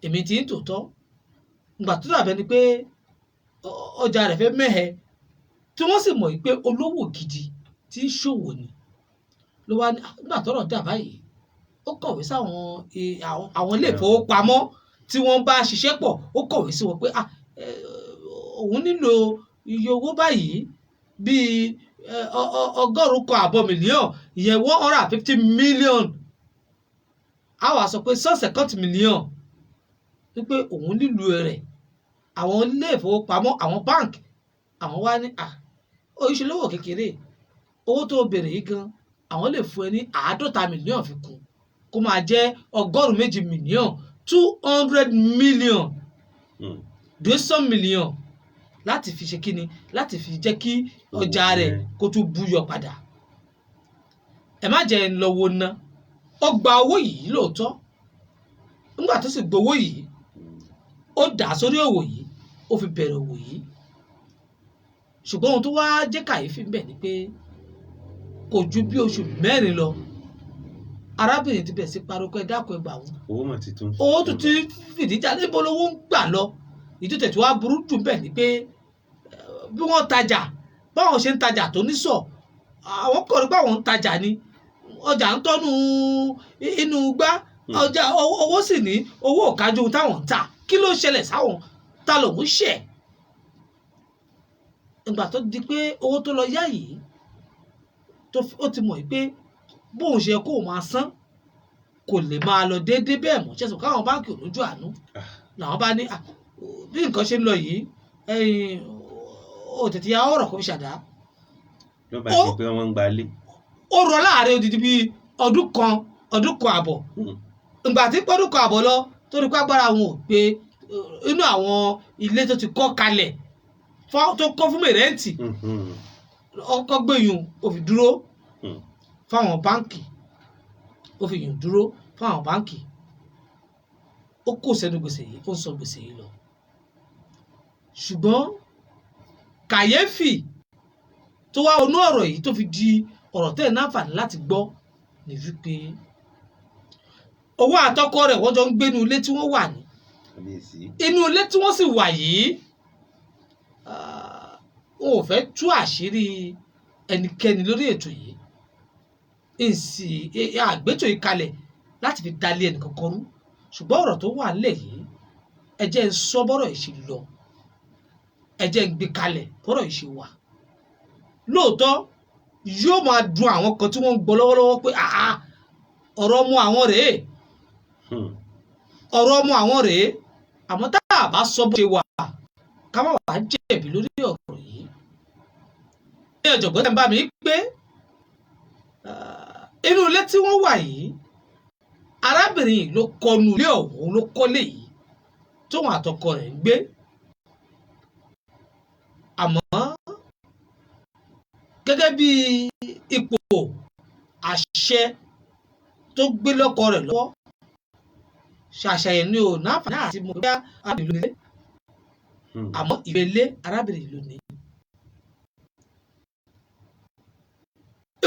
Èmi ti ń tòótọ́ ìgbà tó dàbẹ́ ni pé ọjà rẹ̀ fẹ́ mẹ́hẹ, tí wọ́n sì mọ̀ pé olówó gidi tí ń ṣòwò ni, ló wá ní, "Ah, nígbà tọ́rọ̀ dà báyìí." Ó kọ̀wé sáwọn àwọn ilé ìfowópamọ́ tí wọ́n bá ṣiṣẹ́ pọ̀. Ó kọ̀wé sí wọn pé, ah, òun nílò iye owó báyìí bíi 1.5 mílíọ̀n, ìyẹn 150 million, a wá sọ pé 150 million, wípé òun nílò rẹ̀. Àwọn ilé ìfowópamọ́, àwọn bank, àwọn wá ní, à, oríṣiríṣi kékeré owó tó béèrè yìí gan, àwọn lè fún ẹ ní 50 mílíọ̀n fi kún, kó máa jẹ́ 200 mílíọ̀n, 200 million, 200 million, láti fi ṣe kíni, láti fi jẹ́ kí ọjà rẹ̀ kó tún búyọ padà. Ẹ má jẹ́ ń lọ wo ná. Ó gba owó yìí lóòótọ́. Nígbà tó sì gbowó yìí, ó dà á sórí òwò yìí, ó fi bẹ̀rẹ̀ òwò yìí. Ṣùgbọ́n ohun tó wá jẹ́ kàyéfì ń bẹ̀ ni pé kò ju bí oṣù 4 lọ, arábìnrin ti bẹ̀rẹ̀ sí pariwo pé, "Ẹ dákun, ẹ gbà wọ́n." Owó mà ti tún. Owó tó ti fìdí já, níbo lówó ń gbà lọ? Ìtútẹ̀ tí wàá burú jù bẹ́ẹ̀ ni pé bí wọ́n tajà, báwọn ṣe ń tajà tó ní sọ, àwọn kọ̀ ní pé àwọn ń tajà ni, ọjà ń tọ́nu inú gbá ọjà, owó sì ní owó ò kájú ohun táwọn ń tà. Kí ló ṣẹlẹ̀ sáwọn? Ta lòun ṣẹ̀? Ìgbà tó di pé owó tó lọ yá yìí tó ó ti mọ̀ pé bóun ṣe kó máa san kò lè máa lọ déédéé bẹ́ẹ̀ mọ́. Ṣẹ̀sùn káwọn báńkì ò lójú àánú làwọn bá ní, "Ah, bí nǹkan ṣe ń lọ yìí, ẹ̀yìn ó tètè ya ọ̀rọ̀ kó fi ṣàdá." Ló bá di pé wọ́n ń gbalé. Ó rọ láàrin odidi bíi ọdún kan, ọdún kan àbọ̀. Ìgbà tí pọ́dún kan àbọ̀ lọ, torí pé agbára wọn ò gbé, inú àwọn ilé tó ti kọ́ kalẹ̀ tó kọ́ fún mẹ̀rẹ́ǹtì, ọkọ̀ gbẹ̀yùn, ó fi dúró fáwọn báǹkì. Ó fi yùn dúró fáwọn báǹkì. Ó kò sẹ́nu gbèsè yìí, ó ń sọ gbèsè yìí lọ. Ṣùgbọ́n kàyéfì tó wá onú ọ̀rọ̀ yìí tó fi di ọ̀rọ̀ tẹ́ ẹ̀ náǹfààní láti gbọ́ ni wípé owó àtọkọ rẹ̀, wọ́n jọ ń gbénu ilé tí wọ́n wà ní Kábíyèsí. inú ilé tí wọ́n sì wà yìí. Ah, wọn ò fẹ́ tú àṣírí ẹnikẹ́ni lórí ètò yìí, nsì àgbétò yìí kalẹ̀ láti fi dalé ẹnìkankan rú. Ṣùgbọ́n ọ̀rọ̀ tó wà nílẹ̀ yìí, ẹ jẹ́ ń sọ bọ́rọ̀ yìí ṣe lọ, ẹ jẹ́ ń gbé kalẹ̀ bọ́rọ̀ yìí ṣe wà. Lóòótọ́, yóò máa dùn àwọn kan tí wọ́n ń gbọ́ lọ́wọ́lọ́wọ́ pé, àá, ọ̀rọ̀ ọmọ àwọn rèé, ọ̀rọ̀ ọmọ àwọn rèé. Àmọ́ tá a bá sọ bó ṣe wà, ká má wàá jẹ̀bi lórí ọ̀rọ̀ yìí. Ní ọ̀jọ̀gbọ́n tẹ̀ ń bá mi pé, ah, inú ilé tí wọ́n wà yìí, arábìnrin yìí ló kọnu ilé ọ̀hún, ló kọ́lé yìí tóun àtọkọ rẹ̀ ń gbé. Àmọ́ gẹ́gẹ́ bí ipò àṣẹ tó gbé lọ́kọ rẹ̀ lọ́wọ́, ṣàṣàyàn ni ò náfààní àti mọ̀ bí arábìnrin ló nílé. Àmọ́ ìwé ilé, arábìnrin yìí ló ní.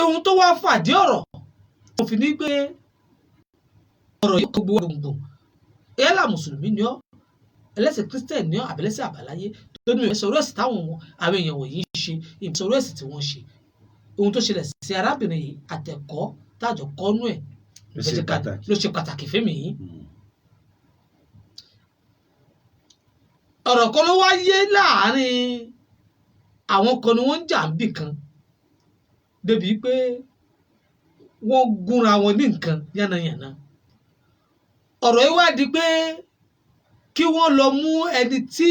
Ohun tó wá fàdí ọ̀rọ̀ mo fi ní pé ọ̀rọ̀ yìí kò gbowó gbòǹgbò, yálà mùsùlùmí ni ọ́, ẹlẹ́sìn Christian ni ọ́, àbẹ̀lẹ́sìn àbáláyé, tó ní ìsọ̀rọ̀ ẹ̀sìn táwọn àwọn èèyàn wọ̀nyí ń ṣe, ìsọ̀rọ̀ ẹ̀sìn tí wọ́n ń ṣe. Ohun tó ṣẹlẹ̀ sí arábìnrin yìí, àtẹ̀kọ́ tájọ kọ́nú ẹ̀ Ló ṣe pàtàkì. Ló ṣe pàtàkì fẹ́mi yìí. Ọ̀rọ̀ kan ló wáyé láàárín àwọn kan ni wọ́n ń jà ń bì kan débi pé wọ́n gúnra wọn ní nǹkan yánnayànna. Ọ̀rọ̀ yìí wá di pé kí wọ́n lọ mú ẹni tí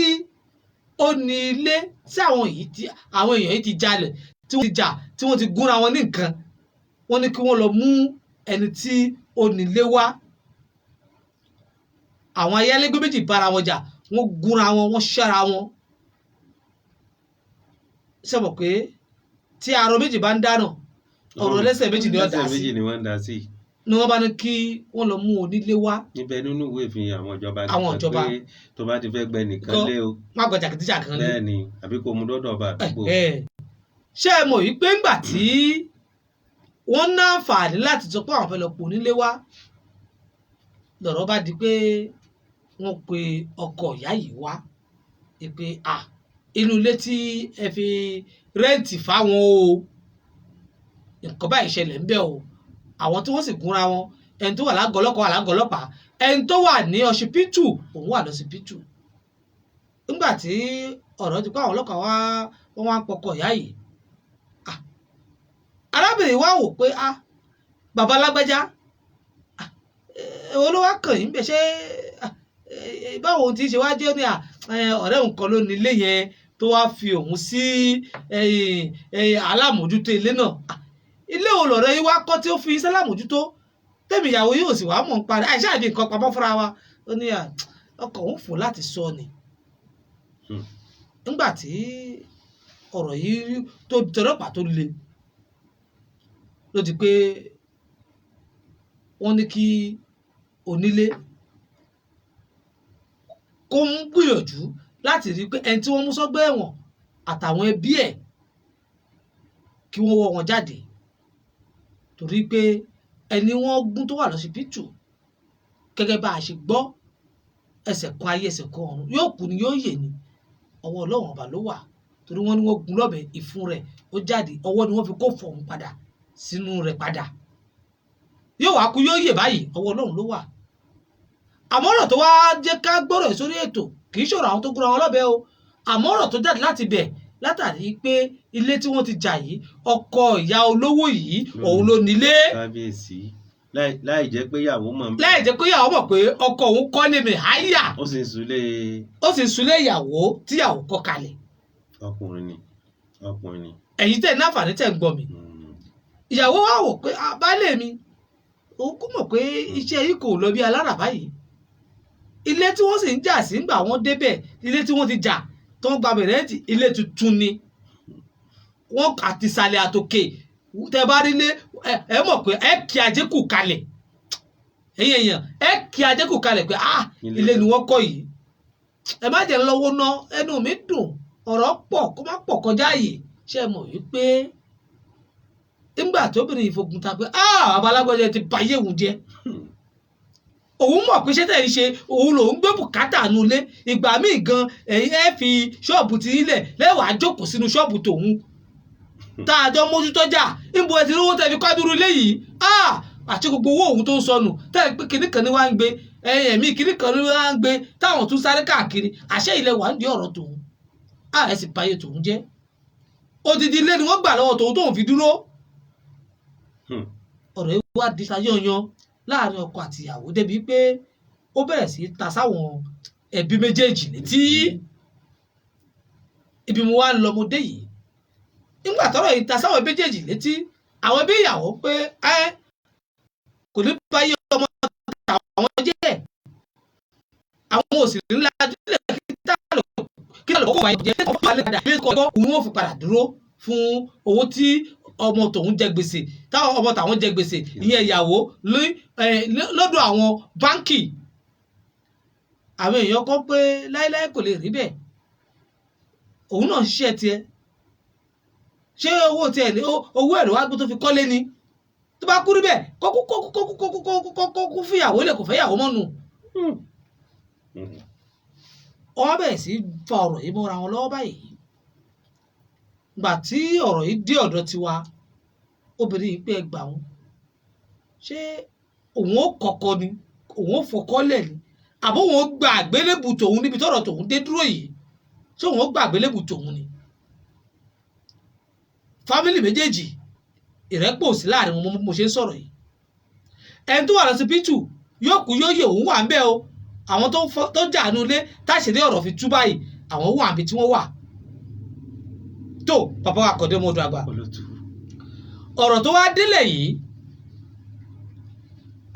ó ní ilé tí àwọn yìí ti àwọn èèyàn yìí ti jalè, tí wọ́n ti jà, tí wọ́n ti gúnra wọn ní nǹkan. Wọ́n ní kí wọ́n lọ mú ẹni tí ó ní ilé wá. Àwọn ayálégbé méjì bára wọn jà, wọ́n gúnra wọn, wọ́n ṣára wọn. Ṣé mọ̀ pé tí arọ méjì bá ń dáná, ọ̀rọ̀ ẹlẹ́sẹ̀ méjì ni wọ́n dá Lẹ́sẹ̀ sí. méjì ni wọ́n ń dá sí. Ni wọ́n bá ní kí wọ́n lọ mú onílé wá. Níbẹ̀ nínú ìwé ìfihàn àwọn ìjọba Àwọn nìkan ìjọba. pé tó bá ti fẹ́ gbẹ nìkan Kọ́- lé o, má gba jàgídíjàgan lé. bẹ́ẹ̀ ni, àbí kó mu dọ́dọ̀ ọba àdúgbò. Ẹ̀, ṣé ẹ mọ̀ wípé ńgbà tí wọ́n ná àǹfààní láti sọ pé àwọn fẹ́ lọ pò onílé wá, lọ̀rọ̀ bá di pé wọ́n pe ọkọ ìyá yìí wá pé à inú ilé tí ẹ fi rent fáwọn o, nǹkan báyìí ṣẹlẹ̀ ń bẹ̀ o. Àwọn tí wọ́n sì gúnra wọn, ẹni tó wà lágọ̀ọ́ ọlọ́pàá wà lágọ̀ọ́ ọlọ́pàá, ẹni tó wà ní ọsibítù òun wà lọ́sibítù. Nígbà tí ọ̀rọ̀ ti kó àwọn ọlọ́pàá wá, wọ́n wá ń pọkọ ìyá yìí. Ah, arábìnrin wa wò pé ah, bàbá lágbájá, ah, èwo ló wá kàn yín bẹ̀? Ṣé ah, báwo ti ṣe wá jẹ́ ní à ọ̀rẹ́ òun kan ló ní ilé yẹn tó wá fi òun sí alámòjútó ilé náà. Ah, ilé wo lọ̀rẹ́ yín wá kọ́ tí ó fi iṣẹ́ lámòjútó tẹ̀mí ìyàwó yóò sì wá mọ̀ ń parí àìsàn àbí nǹkan pamọ́ fúnra wa? Ó ní à ọkọ̀ òun fò láti sọ ni. Nígbà tí ọ̀rọ̀ yìí tó tọlọ́pàá tó le ló di pé wọ́n ní kí onílé kó ń gbìyànjú láti rí i pé ẹni tí wọ́n mú sọ́gbà ẹ̀wọ̀n àtàwọn ẹbí ẹ̀ kí wọ́n wọ́ wọn jáde, torí pé ẹni wọ́n gún tó wà lọ́sibítù, gẹ́gẹ́ bá a ṣe gbọ́, ẹsẹ̀ kan ayé ẹsẹ̀ kan ọ̀run, yóò kú ni yóò yè ni, ọwọ́ Ọlọ́run ọba ló wà, torí wọ́n ní wọ́n gún lọ́bẹ, ìfun rẹ̀ ó jáde, ọwọ́ ni wọ́n fi kó fọ̀hún padà sínú rẹ̀ padà. Yóò wá kú yóò yè báyìí, ọwọ́ Ọlọ́run ló wà. Àmọ́ ọ̀rọ̀ tó wá jẹ́ ká gbọ́rọ̀ sórí ètò kì í ṣọ̀rọ̀ àwọn tó gúnra wọn lọ́bẹ o. Àmọ́ ọ̀rọ̀ tó jáde láti bẹ̀ látàrí pé ilé tí wọ́n ti jà yìí, ọkọ ìyá olówó yìí òun ló nílé. Kábíyèsí, láì jẹ́ pé ìyàwó mọ̀ ń bẹ̀. Láì jẹ́ pé ìyàwó mọ̀ pé ọkọ òun kọ́lé mi háyà. Ó sì ń sulé. Ó sì súnlé ìyàwó tíyàwó kọ́ kalẹ̀. Ọkùnrin ni, ọkùnrin ni. Ẹ̀yin tẹ̀ ní àǹfààní tẹ̀ ń gbọ́ mi, ìyàwó wa wò pé ah, baálé mi òun kú mọ̀ pé iṣẹ́ yìí kò lọ bí alára báyìí. Ilé tí wọ́n sì ń jà sí ńgbà wọ́n débẹ̀, ilé tí wọ́n ti jà tó ń gba bẹ̀rẹ̀, ilé tuntun ni wọ́n àtìsàlẹ̀ àtòkè. Tẹ bá rí ilé ẹ mọ̀ pé ẹ kí ajé kù kalẹ̀. Ẹ̀yin èèyàn, ẹ kí ajé kù kalẹ̀ pé ah, ilé ni wọ́n kọ́ yìí. Ẹ má jẹ́ lọ́wọ́ ná, ẹnu mi dùn, ọ̀rọ̀ pọ̀, kó má pọ̀ kọjá yìí. Ṣé ẹ mọ̀ wípé nígbà tóbìnrin ìfogun ta pé ah, babalágbọ́jẹ ti báyé òun jẹ́, òun mọ̀ pé iṣẹ́ tẹ̀ ń ṣe òun lòún gbé bùkátà nulẹ̀. Ìgbà míì gan ẹ̀yin ẹ fi ṣọ́ọ̀bù ti ilẹ̀ lẹ́wàá jókòó sínú ṣọ́ọ̀bù tòun tá a jọ mójútó jà. Níbo ẹ ti rówó tẹ́ fi kọ́ dúró léyìí? Ah, àti gbogbo owó òun tó ń sọnù tẹ́ ẹ pé kinní kan ní wá ń gbé ẹ̀yìn ẹ̀mí, kinní kan ní wá ń gbé táwọn tún sáré káàkiri. Àṣẹ ilẹ̀ wà ń di ọ̀rọ̀ tòun. Ah, ẹ sì báyé tòun jẹ́. Odidi ilé ni wọ́n gbà lọ́wọ́ tòun tóun fi dúró. Ọ̀rọ̀ yìí wá di sayọ́yan láàrin ọkọ àti ìyàwó débi pé ó bẹ̀rẹ̀ sí í ta sáwọn ẹbí méjèèjì létí. Ibi mo wá ń lọ mo dé yìí, nígbà tọ́rọ̀ yìí ta sáwọn ẹbí méjèèjì létí, àwọn ẹbí ìyàwó pé ẹ kò ní báyé ọmọ tàwọn jẹ́, àwọn òsì ńlá jùlẹ̀ kí tá lò kó wáyé jẹ́ kó wáyé padà ilé kọ́ òun ò fi padà dúró fún owó tí ọmọ tòun jẹ gbèsè, táwọn ọmọ tàwọn jẹ gbèsè, ìyẹn ìyàwó lọ́dọ̀ àwọn báńkì. Àwọn èèyàn kọ́ pé láéláé kò lè rí bẹ́ẹ̀, òun náà ń ṣiṣẹ́ tiẹ̀, ṣé owó tiẹ̀ ní owó ẹ̀rọ wá gbé tó fi kọ́lé ni? Tó bá kú rí bẹ́ẹ̀, kókú kókú kókú kókú kókú kókú fìyàwó lè kò fẹ́ yàwó mọ́nu. Wọ́n bẹ̀rẹ̀ sí fa ọ̀rọ̀ yìí mọ́ra wọn lọ́wọ́ báyìí. Gbà tí ọ̀rọ̀ yìí dé ọ̀dọ̀ tiwa, obìnrin yìí pé ẹ gbà wọn, ṣé òun ó kọ́kọ́ ni òun ó fọkọ́ lẹ̀ ni, Àbó òun ó gba àgbélébù tòun níbi tọ́rọ̀ tòun dé dúró yìí? Ṣé òun ó gba àgbélébù tòun ni? Family méjèèjì, ìrẹ́pọ̀ ò sí láàrin wọn. Mo ṣe ń sọ̀rọ̀ yìí, ẹni tó wà lọ́sibítù yóò kú yóò yè, òun wà ń bẹ̀ o. Àwọn tó jà nínú ilé táṣìírí ọ̀rọ̀ fi tú báyìí, àwọn wà níbi tí wọ́n wà. Tó bàbá wa kọ̀dé mọ́dọ̀ àgbà, Olótú. ọ̀rọ̀ tó wá délẹ̀ yìí,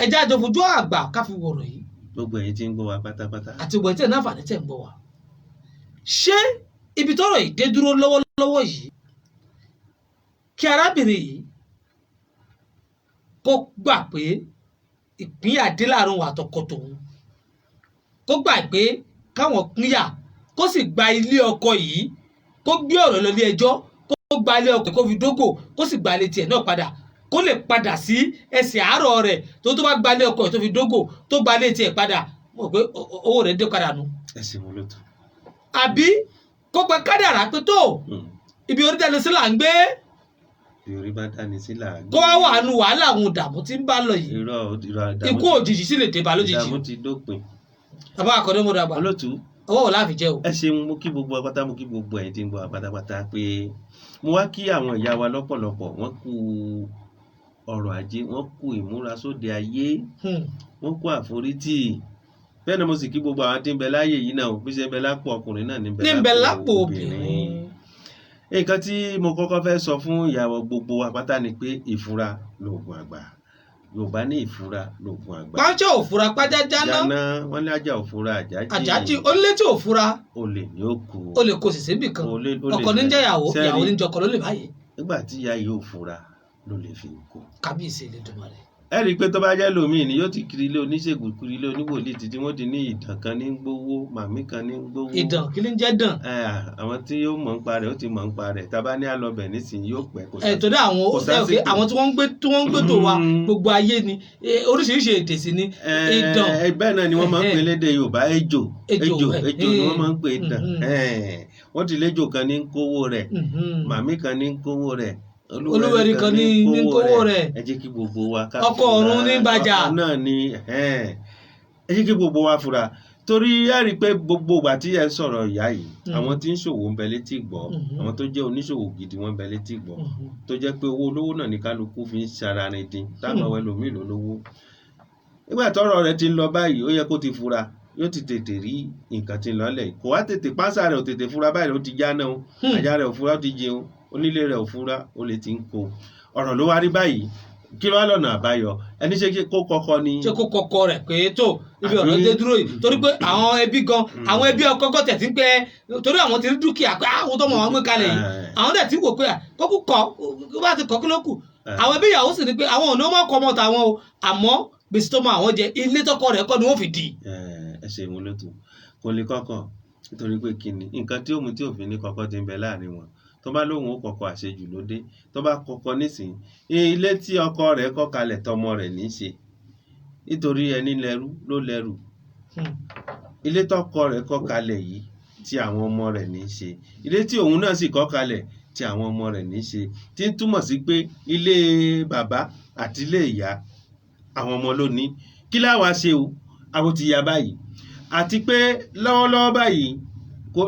ẹjẹ́ àjọ fojú àgbà ká fi wọ̀rọ̀ yìí. Gbogbo ẹ̀yin tí ń gbọ́ wa pátápátá. Àti gbogbo ẹ̀tẹ̀ náà fàní tẹ̀ ń gbọ́ wa, ṣé ibi tọ́rọ̀ yìí dé dúró lọ́wọ́lọ́wọ́ yìí, kí arábìnrin yìí kó gbà pé ìpínyà dé láàrin òun àtọkọ tòun, kó gbà pé káwọn pínyà, kó sì gba ilé ọkọ yìí, kó gbé ọ̀rọ̀ lọ ilé ẹjọ́, kó gba ilé ọkọ kó fi dógò, kó sì gba ilé tiẹ̀ náà padà, kó lè padà sí ẹsẹ̀ àárọ̀ rẹ̀? Tó bá gba ilé ọkọ yìí tó fi dógò, tó gba ilé tiẹ̀ padà, mo rò pé owó rẹ̀ dé padà nù. Ẹ ṣeun, olótú. Àbí kó gba kádàrá pé tó ibi orí dẹni sí là ń gbé, Bí orí bá dání sí là á gbé. Kó wá wà nù wàhálà àwọn ìdààmú tí ń bá lọ yìí. Irọ́, irọ́, ìdààmú Ikú òjijì sì lè dé bá lójijì. Ìdààmú ti dópin. Bàbá àkọ́dé mo dàgbà. Olótú. Ọwọ́ wò láàfin jẹ́ o? Ẹ ṣeun. Mo kí gbogbo apáta, mo kí gbogbo ẹ̀yin tí ń gbọ́ wa pátápátá pé mo wá kí àwọn ìyá wa lọ́pọ̀lọpọ̀. Wọ́n kú ọrọ̀ ajé, wọ́n kú ìmúrasóde ayé, wọ́n kú àforítì. Bẹ́ẹ̀ ni mo sì kí gbogbo àwọn tí ń bẹ láàyè yìí náà o. Bí ṣe ń bẹ lápò ọkùnrin náà ní ní ń bẹ lápò obìnrin. Nǹkan tí mo kọ́kọ́ fẹ́ sọ fún ìyàwó gbogbo wa pátá ni pé ìfura lóògùn àgbà. Yorùbá ní ìfura lóògùn àgbà. Páńṣẹ́ òfura pájá jáná. Jáná. Wọ́n ní ajá òfura, àjájì. Àjájì. Onílé tí òfura, Olè ní ó kú. Ó lè kó sì síbì kan. Olè Ọkọ ní jẹ́ ìyàwó, Sẹ́rí, ìyàwó ní jọkọ ló lè báyìí. Nígbà tí ìyá yìí ò fura ló lè fi kú. Kábíyèsí Elédùmarè. Ẹ rí i pé tó bá jẹ́ lòmíì ni, yóò ti kiri ilé oníṣègùn, kiri ilé oníwòlíì títí wọ́n ti ní ìdàn kan ní gbówó, màmí kan ní gbówó. Ìdàn? Kí ni ń jẹ́ dàn? Ẹ, àwọn tí yóò mọ̀ ń pa rẹ̀ ó ti mọ̀ ń pa rẹ̀. Tá a bá ní àlọ́bẹ̀ nísìnyí, yóò pẹ́ kò Ẹ torí àwọn kò ẹ, sásìkò. Àwọn tí wọ́n ń gbé, tí wọ́n ń gbé tó wa, gbogbo ayé ni, oríṣiríṣi èdè sí ni ìdàn. Ẹ, bẹ́ẹ̀ náà ni wọ́n máa ń pè lédè Yorùbá, ejò. Ejò, Ejò, ejò ni wọ́n máa ń pè dàn. Wọ́n ti léjò kan ní kówó rẹ̀, màmí kan ní kówó rẹ̀, Olúwẹ̀rí kan ní kówó rẹ̀. Ẹ jẹ́ kí gbogbo wa ká Ọkọ ọ̀run ní bàjá. Ọkọ náà ni. Ẹ jẹ́ kí gbogbo wa fura, torí ẹ rí i pé gbogbo ìgbà tí ẹ ń sọ̀rọ̀ ìyá yìí, àwọn tí ń ṣòwò ń bẹ létí gbọ́, àwọn tó jẹ́ oníṣòwò gidi wọ́n ń bẹ létí gbọ́, tó jẹ́ pé owó olówó náà ní kálukú fi ń ṣara rin dín táwọn ẹlòmíì ló lówó. Nígbà tọ́rọ̀ rẹ̀ ti ń lọ báyìí, ó yẹ kó ti fura, yóò ti tètè rí nǹkan tí ń lọ lẹ̀. Kò wá tètè pánsá rẹ̀, ò tètè fura báyìí, ó ti já náà o. Ajá rẹ̀ ò fura, ó ti jẹun. Onílé rẹ̀ ò fura, ó lè ti ń kó. Ọ̀rọ̀ ló wá rí báyìí. Kí ló wá lọ́nà àbáyọ? Ẹni ṣe kó kọ́kọ́ ni? Ṣé kó kọkọ rẹ̀ pé tó ibi ọ̀rọ̀ dé dúró yìí? Torí pé àwọn ẹbí gan, àwọn ẹbí ọkọ gan tẹ̀ tí ń pẹ́, torí àwọn ti rí dúkìá pé àwọn tó mọ̀ wọn gbé kalẹ̀ yìí, àwọn dẹ̀ ti wò pé kókó kọ, kó bá ti kọ́, kí ló kù? Àwọn ẹbí ìyàwó sì ni pé àwọn ò ní wọ́n kọ́ ọmọ tàwọn o, àmọ́ gbèsè tó mọ àwọn jẹ, ilé tọkọ rẹ̀ kọ́ ni wọ́n fi dì. Ẹ ṣeun olótú. Kò lè kọ́kọ́, nítorí pé kí ni nǹkan tí ó mú tí òfin ní kọ́kọ́ ti ń bẹ láàrin wọn? Tó bá lóun ó kọ́kọ́, àṣejù ló dé. Tó bá kọ́kọ́ nísìnyí, ilé tí ọkọ rẹ̀ kọ́ kalẹ̀, tọmọ rẹ̀ ní í ṣe, nítorí ẹni lẹ́rú ló lẹ́rù. Ilé tọkọ rẹ̀ kọ́ kalẹ̀ yìí, tí àwọn ọmọ rẹ̀ ní í ṣe. Ilé tí òun náà sì kọ́ kalẹ̀, tí àwọn ọmọ rẹ̀ ní í ṣe, tí ń túmọ̀ sí pé ilé bàbá àti ilé ìyá, àwọn ọmọ ló ní. Kí láwa ṣe o? Àwọn ti ya báyìí, àti pé lọ́wọ́lọ́wọ́ báyìí,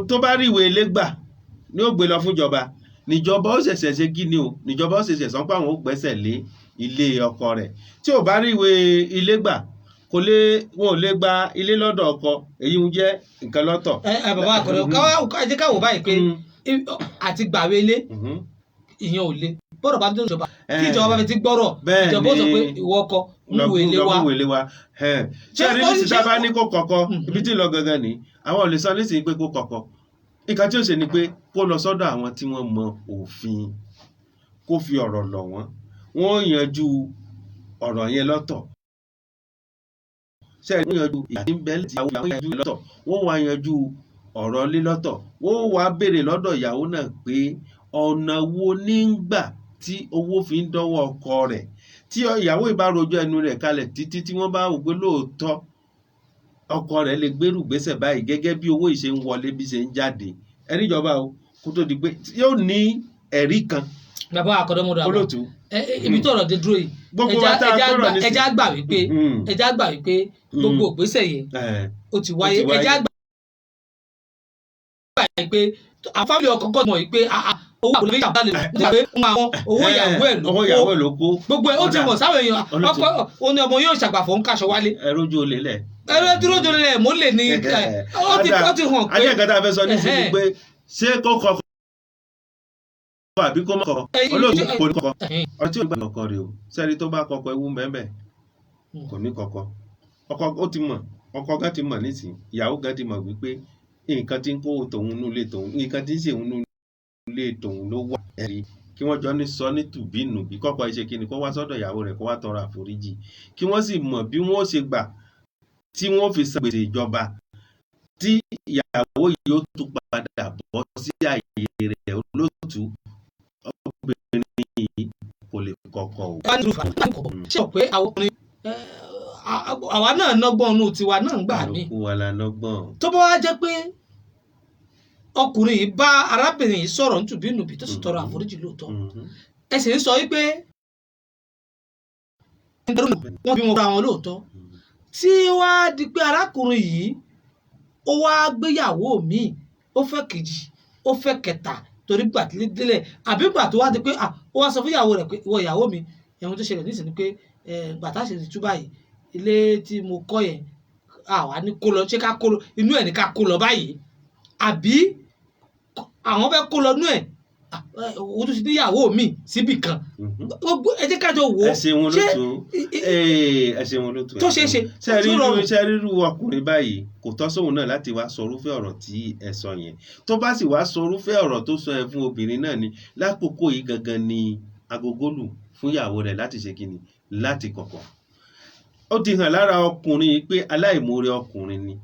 tó bá rí ìwé ilé gbà ní ó gbé lọ fúnjọba. Níjọba ó ṣẹ̀ṣẹ̀ ṣe kí ni o? Níjọba ó ṣẹ̀ṣẹ̀ sọ pé àwọn ó gbẹ́sẹ̀ lé ilé ọkọ rẹ̀. Tí ò bá rí ìwé ilé gbà, kò lè, wọn ò lè gba ilé lọ́dọ̀ ọkọ. Èyí ń jẹ́ nǹkan lọ́tọ̀. Ẹ ẹ bàbá àkọlẹ, káwá ẹ jẹ́ ká wò báyìí pé àti gbàwé ilé, ìyẹn ò le. Bọ́rọ̀ bá dé ìjọba, tí ìjọba bá fi ti gbọ́rọ̀, ìjọba ó sọ pé ìwọ ọkọ, mú ìwé ilé wa. Lọ mú ìwé ilé wa. Ṣé ẹ rí nísìsiyìí, tá a bá ní kó kọ́kọ́, ibi tí ń lọ gangan ni àwọn ò lè sọ nísìnyí pé kó kọ́kọ́. Nǹkan tí ó ṣe ni pé kó lọ sọ́dọ̀ àwọn tí wọ́n mọ òfin, kó fi ọ̀rọ̀ lọ̀ wọ́n, wọ́n ó yanjú ọ̀rọ̀ yẹn lọ́tọ̀. Ṣé ẹ rí, wọ́n yanjú ìyá tí ń bẹ tí ìyàwó yanjú lọ́tọ̀, wọ́n wá yanjú ọ̀rọ̀ ilé lọ́tọ̀, wọ́n wá béèrè lọ́dọ̀ ìyàwó náà pé ọ̀nà wo ní ń gbà tí owó fi ń dọ́wọ́ ọkọ rẹ̀. Tí ìyàwó ìbá rojọ́ ẹnu rẹ̀ kalẹ̀ títí, tí wọ́n bá wò pé lóòótọ́ ọkọ rẹ̀ lè gbérù gbésẹ̀ báyìí gẹ́gẹ́ bí owó ìṣe ń wọlé, bí ṣe ń jáde, ẹ̀rí ìjọba o, kó tó di pé yóò ní ẹ̀rí kan. Bàbá àkọ́dọ́mọdé àgbà, Olóòtú. Ibi tó ọ̀rọ̀ dé dúró yìí, Gbogbo wa tá a gbọ́rọ̀ nísìnyí. ẹja gbà wípé ẹja gbà wípé gbogbo ìgbésẹ̀ yẹn ó ti wáyé. Ó ti wáyé. Ẹja gbà wípé àwọn family ọkọ kọ́ mọ̀ wípé ah, ah, owó àbúrò méjì àbúrò lè pé fún àwọn owó ìyàwó ẹ̀ ló Owó kó. ìyàwó ẹ̀ ló kó. Gbogbo ẹ̀ ó ti mọ̀ sáwọn èèyàn. Olóòtú. Ọkọ ó ní ọmọ yóò ṣàgbàfọ̀ ń kaṣọ wálé. Ẹ rójú olè lẹ̀. Ẹ̀rọ dúró dúró lẹ̀ mọ́ lè ní ẹ̀, ó ti hàn pé Ajé nǹkan tá a fẹ́ sọ nísìnyí Ẹ̀hẹ́n. pé ṣé kó kọkọ àbí kó má kọkọ? Olóòtú, kò ní kọkọ. Ọtí tí ò ní gbà kọkọ rè o. Sẹ́ni tó bá kọkọ, ewu mẹ́mẹ́. Kò ní kọkọ. Ọkọ ó ti mọ̀, ọkọ gan ti mọ̀ nísìnyí, ìyàwó gan ti mọ̀ wípé nǹkan tí ń kó tòun nú ilé tòun, nǹkan tí ń ṣe òun nú ilé tòun ló wà. Ẹ̀rí kí wọ́n jọ ní sọ ní tùbínùbí, kọ́kọ́ ṣe kí ni, kó wá sọ́dọ̀ ìyàwó rẹ̀, kó wá tọrọ àforíjì, kí wọ́n sì mọ̀ bí wọ́n ṣe gbà tí wọ́n fi san gbèsè ìjọba, tí ìyàwó yìí ó tún padà bọ́ sí àyè rẹ̀. Olóòtú, obìnrin yìí kò lè kọ́kọ́ o. Ṣé o pé àwọn ọkùnrin, àwa náà nọ́gbọ́n inú tiwa náà ń gbà mí. Àlòkù wa la nọ́gbọ́n. Tó bá wá jẹ́ pé ọkùnrin yìí bá arábìnrin yìí sọ̀rọ̀ nítùbínùbí, tó sì tọrọ àforíjì lóòótọ́, ẹ sì ń sọ wípé wọ́n bí wọn fúnra wọn lóòótọ́, tí wàá di pé arákùnrin yìí ó wá gbéyàwó míì, ó fẹ́ kejì, ó fẹ́ kẹta, torí gbà tí délẹ̀ àbí gbà tó wá di pé ah, ó wá sọ fún ìyàwó rẹ̀ pé, ìwọ ìyàwó mi, ẹ̀hún tó ṣẹlẹ̀ nísìnyí pé gbà tá a ṣe ti tú báyìí, ilé tí mo kọ́ yẹn, àwa ní kó lọ, ṣé ká kó lọ inú ẹ̀ ní ká kó lọ báyìí, àbí àwọn fẹ́ kó lọ inú ẹ̀, òun tó ti níyàwó mi síbì kan? Gbogbo ẹ jẹ́ ká jọ wò ó. Ẹ ṣeun. Ṣé Olóòtú, ẹ ṣeun olóòtú. Tó ṣeé ṣe, ṣe tó ríru rọrùn. Ṣe ríru ọkùnrin báyìí, kò tọ́ sóun náà láti wá sọ irúfẹ́ ọ̀rọ̀ tí ẹ sọ yẹn. Tó bá sì wá sọ irúfẹ́ ọ̀rọ̀ tó sọ ẹ fún obìnrin náà ni lákòókò yìí gangan ni agogólù fún ìyàwó rẹ̀ láti ṣe kíni, láti kọ̀kọ̀. Ó ti hàn lára ọkùnrin yìí pé aláìmoore ọkùnrin ni.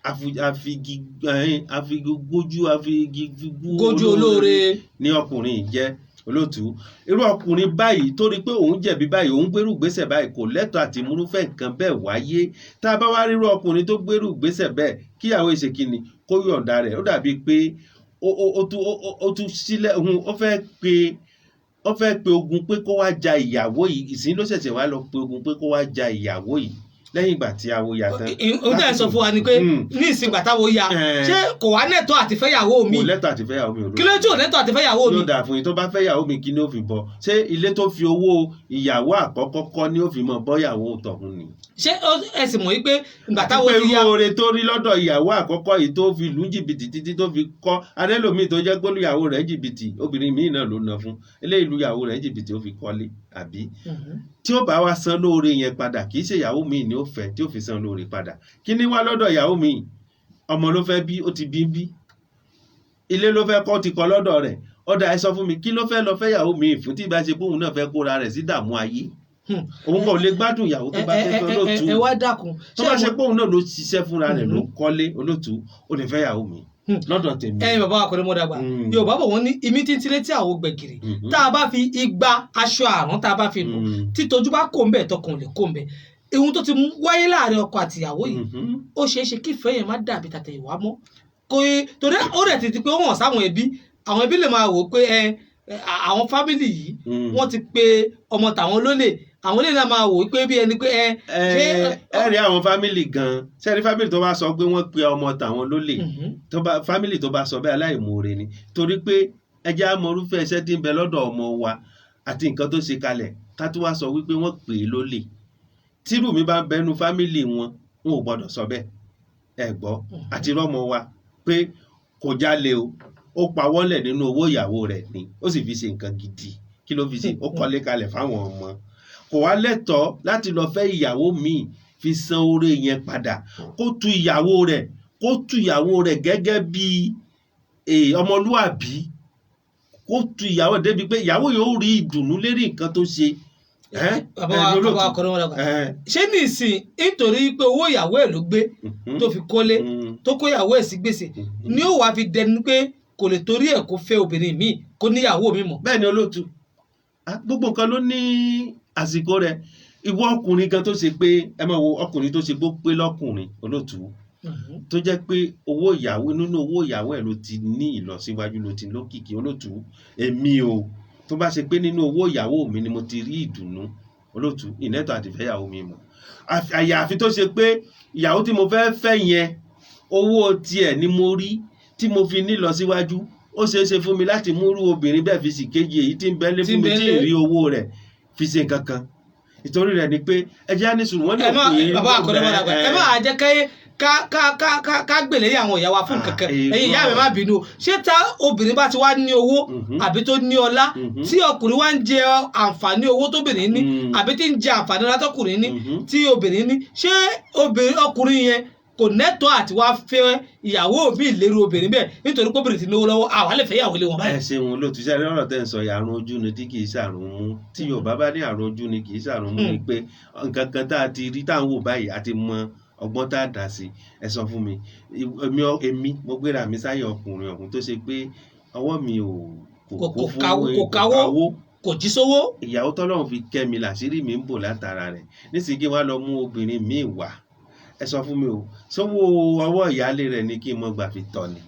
Afigi afigi Gójú olóore ní ọkùnrin yìí jẹ́. Olóòtú, irú ọkùnrin báyìí tó rí pé òun jẹ̀bi báyìí, òun gbérù gbésẹ̀ báyìí, kò lẹ́tọ̀ọ́ àti múrúfẹ́ nǹkan bẹ́ẹ̀ wáyé. Tá a bá wá rírú ọkùnrin tó gbérù gbésẹ̀ bẹ́ẹ̀, kíyàwó ìṣèkínni kó yọ̀ǹda rẹ̀. Ó dàbí pé ó tún sílẹ̀ hun, ó fẹ́ pe ogun pé kó wá ja ìyàwó yìí. Ìsín ló ṣẹ̀ṣẹ̀ wá lọ pe ogun pé kó wá ja ìyàwó yìí lẹ́yìn ìgbà tí awo yà tán. Ohun tẹ́ ẹ̀ sọ fún wa ni pé ní ìsìn gbàtàwọ̀ ya, ṣé kò wá nẹ̀tọ́ àti fẹ́yàwó mi? Kò lẹ́tọ̀ọ́ àti fẹ́yàwó mi, olóòtú. Kí ló tí ò nẹ́tọ́ àti fẹ́yàwó mi? Yóò dáa fún yín. Tó bá fẹ́yàwó mi, kí ni ó fi bọ́? Ṣé ilé tó fi owó ìyàwó àkọ́kọ́ kọ́ ni ó fi mọ bọ́yàwó tọ̀hún ni? Ṣé ẹ sì mọ̀ wípé gbàtàwọ̀ Pé ti ya irú oore tó rí lọ́dọ̀ ìyàwó àkọ́kọ́ yìí tó fi lù ú jìbìtì títí tó fi kọ́ adélòmíì, tó jẹ́ pé ìyàwó rẹ̀ jìbìtì, obìnrin míì náà ló ná fún eléyìí, lu ìyàwó rẹ̀ jìbìtì, ó fi kọ́lé, àbí? Tí ó bá wá san lóore yẹn padà, kì í ṣe ìyàwó míì ni ó fẹ́ tí ó fi san lóore padà. Kí ni wá lọ́dọ̀ ìyàwó míì? Ọmọ ló fẹ́ bí, ó ti bí ń bí. Ilé ló fẹ́ kọ́, ti kọ́ lọ́dọ̀ rẹ̀. Ọ̀dà, ẹ sọ fún mi, kí ló fẹ́ lọ fẹ́ ìyàwó míì fún, tí ìbá ṣe pé òun náà fẹ́ kóra rẹ̀ sí dààmú ayé? Òun kò lè gbádùn ìyàwó tó bá fẹ́ fẹ́, olóòtú. Ẹ wá dákun. Tó bá ṣe pé òun náà ló ṣiṣẹ́ fúnra rẹ̀ ló kọ́lé, olóòtú, ó lè fẹ́ ìyàwó mi lọ́dọ̀ tèmi. Ẹ̀yin bàbá wa kọ́ni mọ́dàgbà, Yorùbá bọ̀, wọ́n ní imí títí létí àwo gbẹ̀gìrì. Tá a bá fi igba aṣọ àrùn, tá a bá fi nù, títojú bá kó ń bẹ̀, tọkàn ò lè kó ń bẹ̀. Ohun tó ti wáyé láàrin ọkọ àtìyàwó yìí, ó ṣeé ṣe kí ìfẹ́ yẹn má dàbí tàtẹ̀yìnwá mọ́, kò torí ó rẹ̀ ti di pé ó hàn sáwọn ẹbí. Àwọn ẹbí lè máa wò ó pé ẹ àwọn family yìí, wọ́n ti pe ọmọ tàwọn lólè. Àwọn ilé náà máa wò ó pé bí ẹni pé ẹ ṣé Ẹ rí àwọn family gan, ṣe rí family tó bá sọ pé wọ́n pe ọmọ tàwọn lólè, tó bá family tó bá sọ bẹ́ẹ̀, aláìmoore ni, torí pé ẹ jẹ́ á mọ irúfẹ́ iṣẹ́ tí ń bẹ lọ́dọ̀ ọmọ wa àti nǹkan tó ṣe kalẹ̀, ká tó wá sọ wípé wọ́n pè é lólè. Tírù mi bá ń bẹnu family wọn, wọn ò gbọ́dọ̀ sọ bẹ́ẹ̀. Ẹ gbọ́, àti rọ́mọ wa pé kò jalè o, ó pawọ́lẹ̀ nínú owó ìyàwó rẹ̀ ni, ó sì fi ṣe nǹkan gidi. Kí ló fi ṣe? Ó kọ́lé kalẹ̀ fáwọn ọmọ. Kò wá lẹ́tọ̀ọ́ láti lọ fẹ́ ìyàwó míì fi san oore yẹn padà. Kó tu ìyàwó rẹ̀, kó tu ìyàwó rẹ̀ gẹ́gẹ́ bí ọmọlúàbí, kó tu ìyàwó débi pé ìyàwó yóò rí ìdùnnú lérí nǹkan tó ṣe. Bàbá wa, bàbá wa kọ́ni mọ́dàgbà, ṣé nísìn nítorí pé owó ìyàwó ẹ̀ ló gbé tó fi kọ́lé, tó kó ìyàwó ẹ̀ sí gbèsè, ni ó wàá fi dẹnu pé kò lè torí ẹ̀ kó fẹ́ obìnrin míì, kó níyàwó mi mọ́? Bẹ́ẹ̀ ni, olóòtú. Gbogbo nǹkan ló ní àsìkò rẹ̀. Ìwọ ọkùnrin gan tó ṣe pé, ẹ máa wo ọkùnrin tó ṣe pé ó pé lọ́kùnrin, olóòtú, tó jẹ́ pé owó ìyàwó, nínú owó ìyàwó ẹ̀ ló ti ní ìlọsíwájú, ló ti lókìkí, olóòtú, èmi o Tó bá ṣe pé nínú owó ìyàwó mi ni mo ti rí ìdùnnú, olóòtú, ìnẹ́tọ̀ àti fẹ́ ìyàwó mi mọ̀. Àyàfi tó ṣe pé ìyàwó tí mo fẹ́ fẹ́ yẹn, owó tiẹ̀ ni mo rí tí mo fi ní lọ síwájú, ó ṣeé ṣe fún mi láti múrú obìnrin bẹ́ẹ̀ fi sì kejì èyí tí ń bẹ lé Tí fún ń mi bẹ tí lé. ì rí owó rẹ̀ fi ṣe nǹkan kan. Ìtorí rẹ̀ ni pé ẹ jẹ́ á ní sùúrù. Wọ́n ní Ẹ má òkú yìí bàbá àkọlẹ́mọdà, ẹ má jẹ́ kẹ́ ká ká ká ká ká gbèlè yé àwọn ìyá wa fún Ah, kankan. irọ́. Ẹ̀yin ìyá mi, má bínú. Ṣé tá obìnrin bá ti wá ní owó àbí tó ní ọlá, tí ọkùnrin wá ń jẹ àǹfààní owó tóbìnrin ní, àbí tí ń jẹ àǹfààní ọlá tọkùnrin ní, tí obìnrin ní, ṣé obìnrin ọkùnrin yẹn kò nẹ́tọ̀ọ́ àti wá fẹ́ ìyàwó mi ìlérí obìnrin bẹ́ẹ̀, nítorí pé obìnrin ti náwó lọ́wọ́, àwa lè fẹ́ ìyàwó lé wọn Ẹ báyìí? ṣeun, olóòtú. Iṣẹ́ lọ́rọ̀ tẹ́ ń sọ yìí, àrùn ojú ni tí kì í ṣàrùn mú. Tí Yorùbá bá ní àrùn ojú ni kì í ṣàrùn mú, ni pé nǹkan kan tá a ti rí tá à ń wò báyìí, a ti mọ ọgbọ́n tá a dà sí. Ẹ sọ fún mi, èmi mo gbéra mi sáyé ọkùnrin ọ̀hún tó ṣe pé ọwọ́ mi ò kò Kò- kó kò fún kò káwó. Kò jí sówó. Ìyàwó tọ́lọ́run fi kẹ́ mi, làṣírí mi ń bò látara rẹ̀ nísìnyí, kí wọ́n lọ mú obìnrin míì wá, ẹ sọ fún mi o, sówó ọwọ́ ìyáálé rẹ̀ ni kí n mọ gbà fi tọ̀ ni?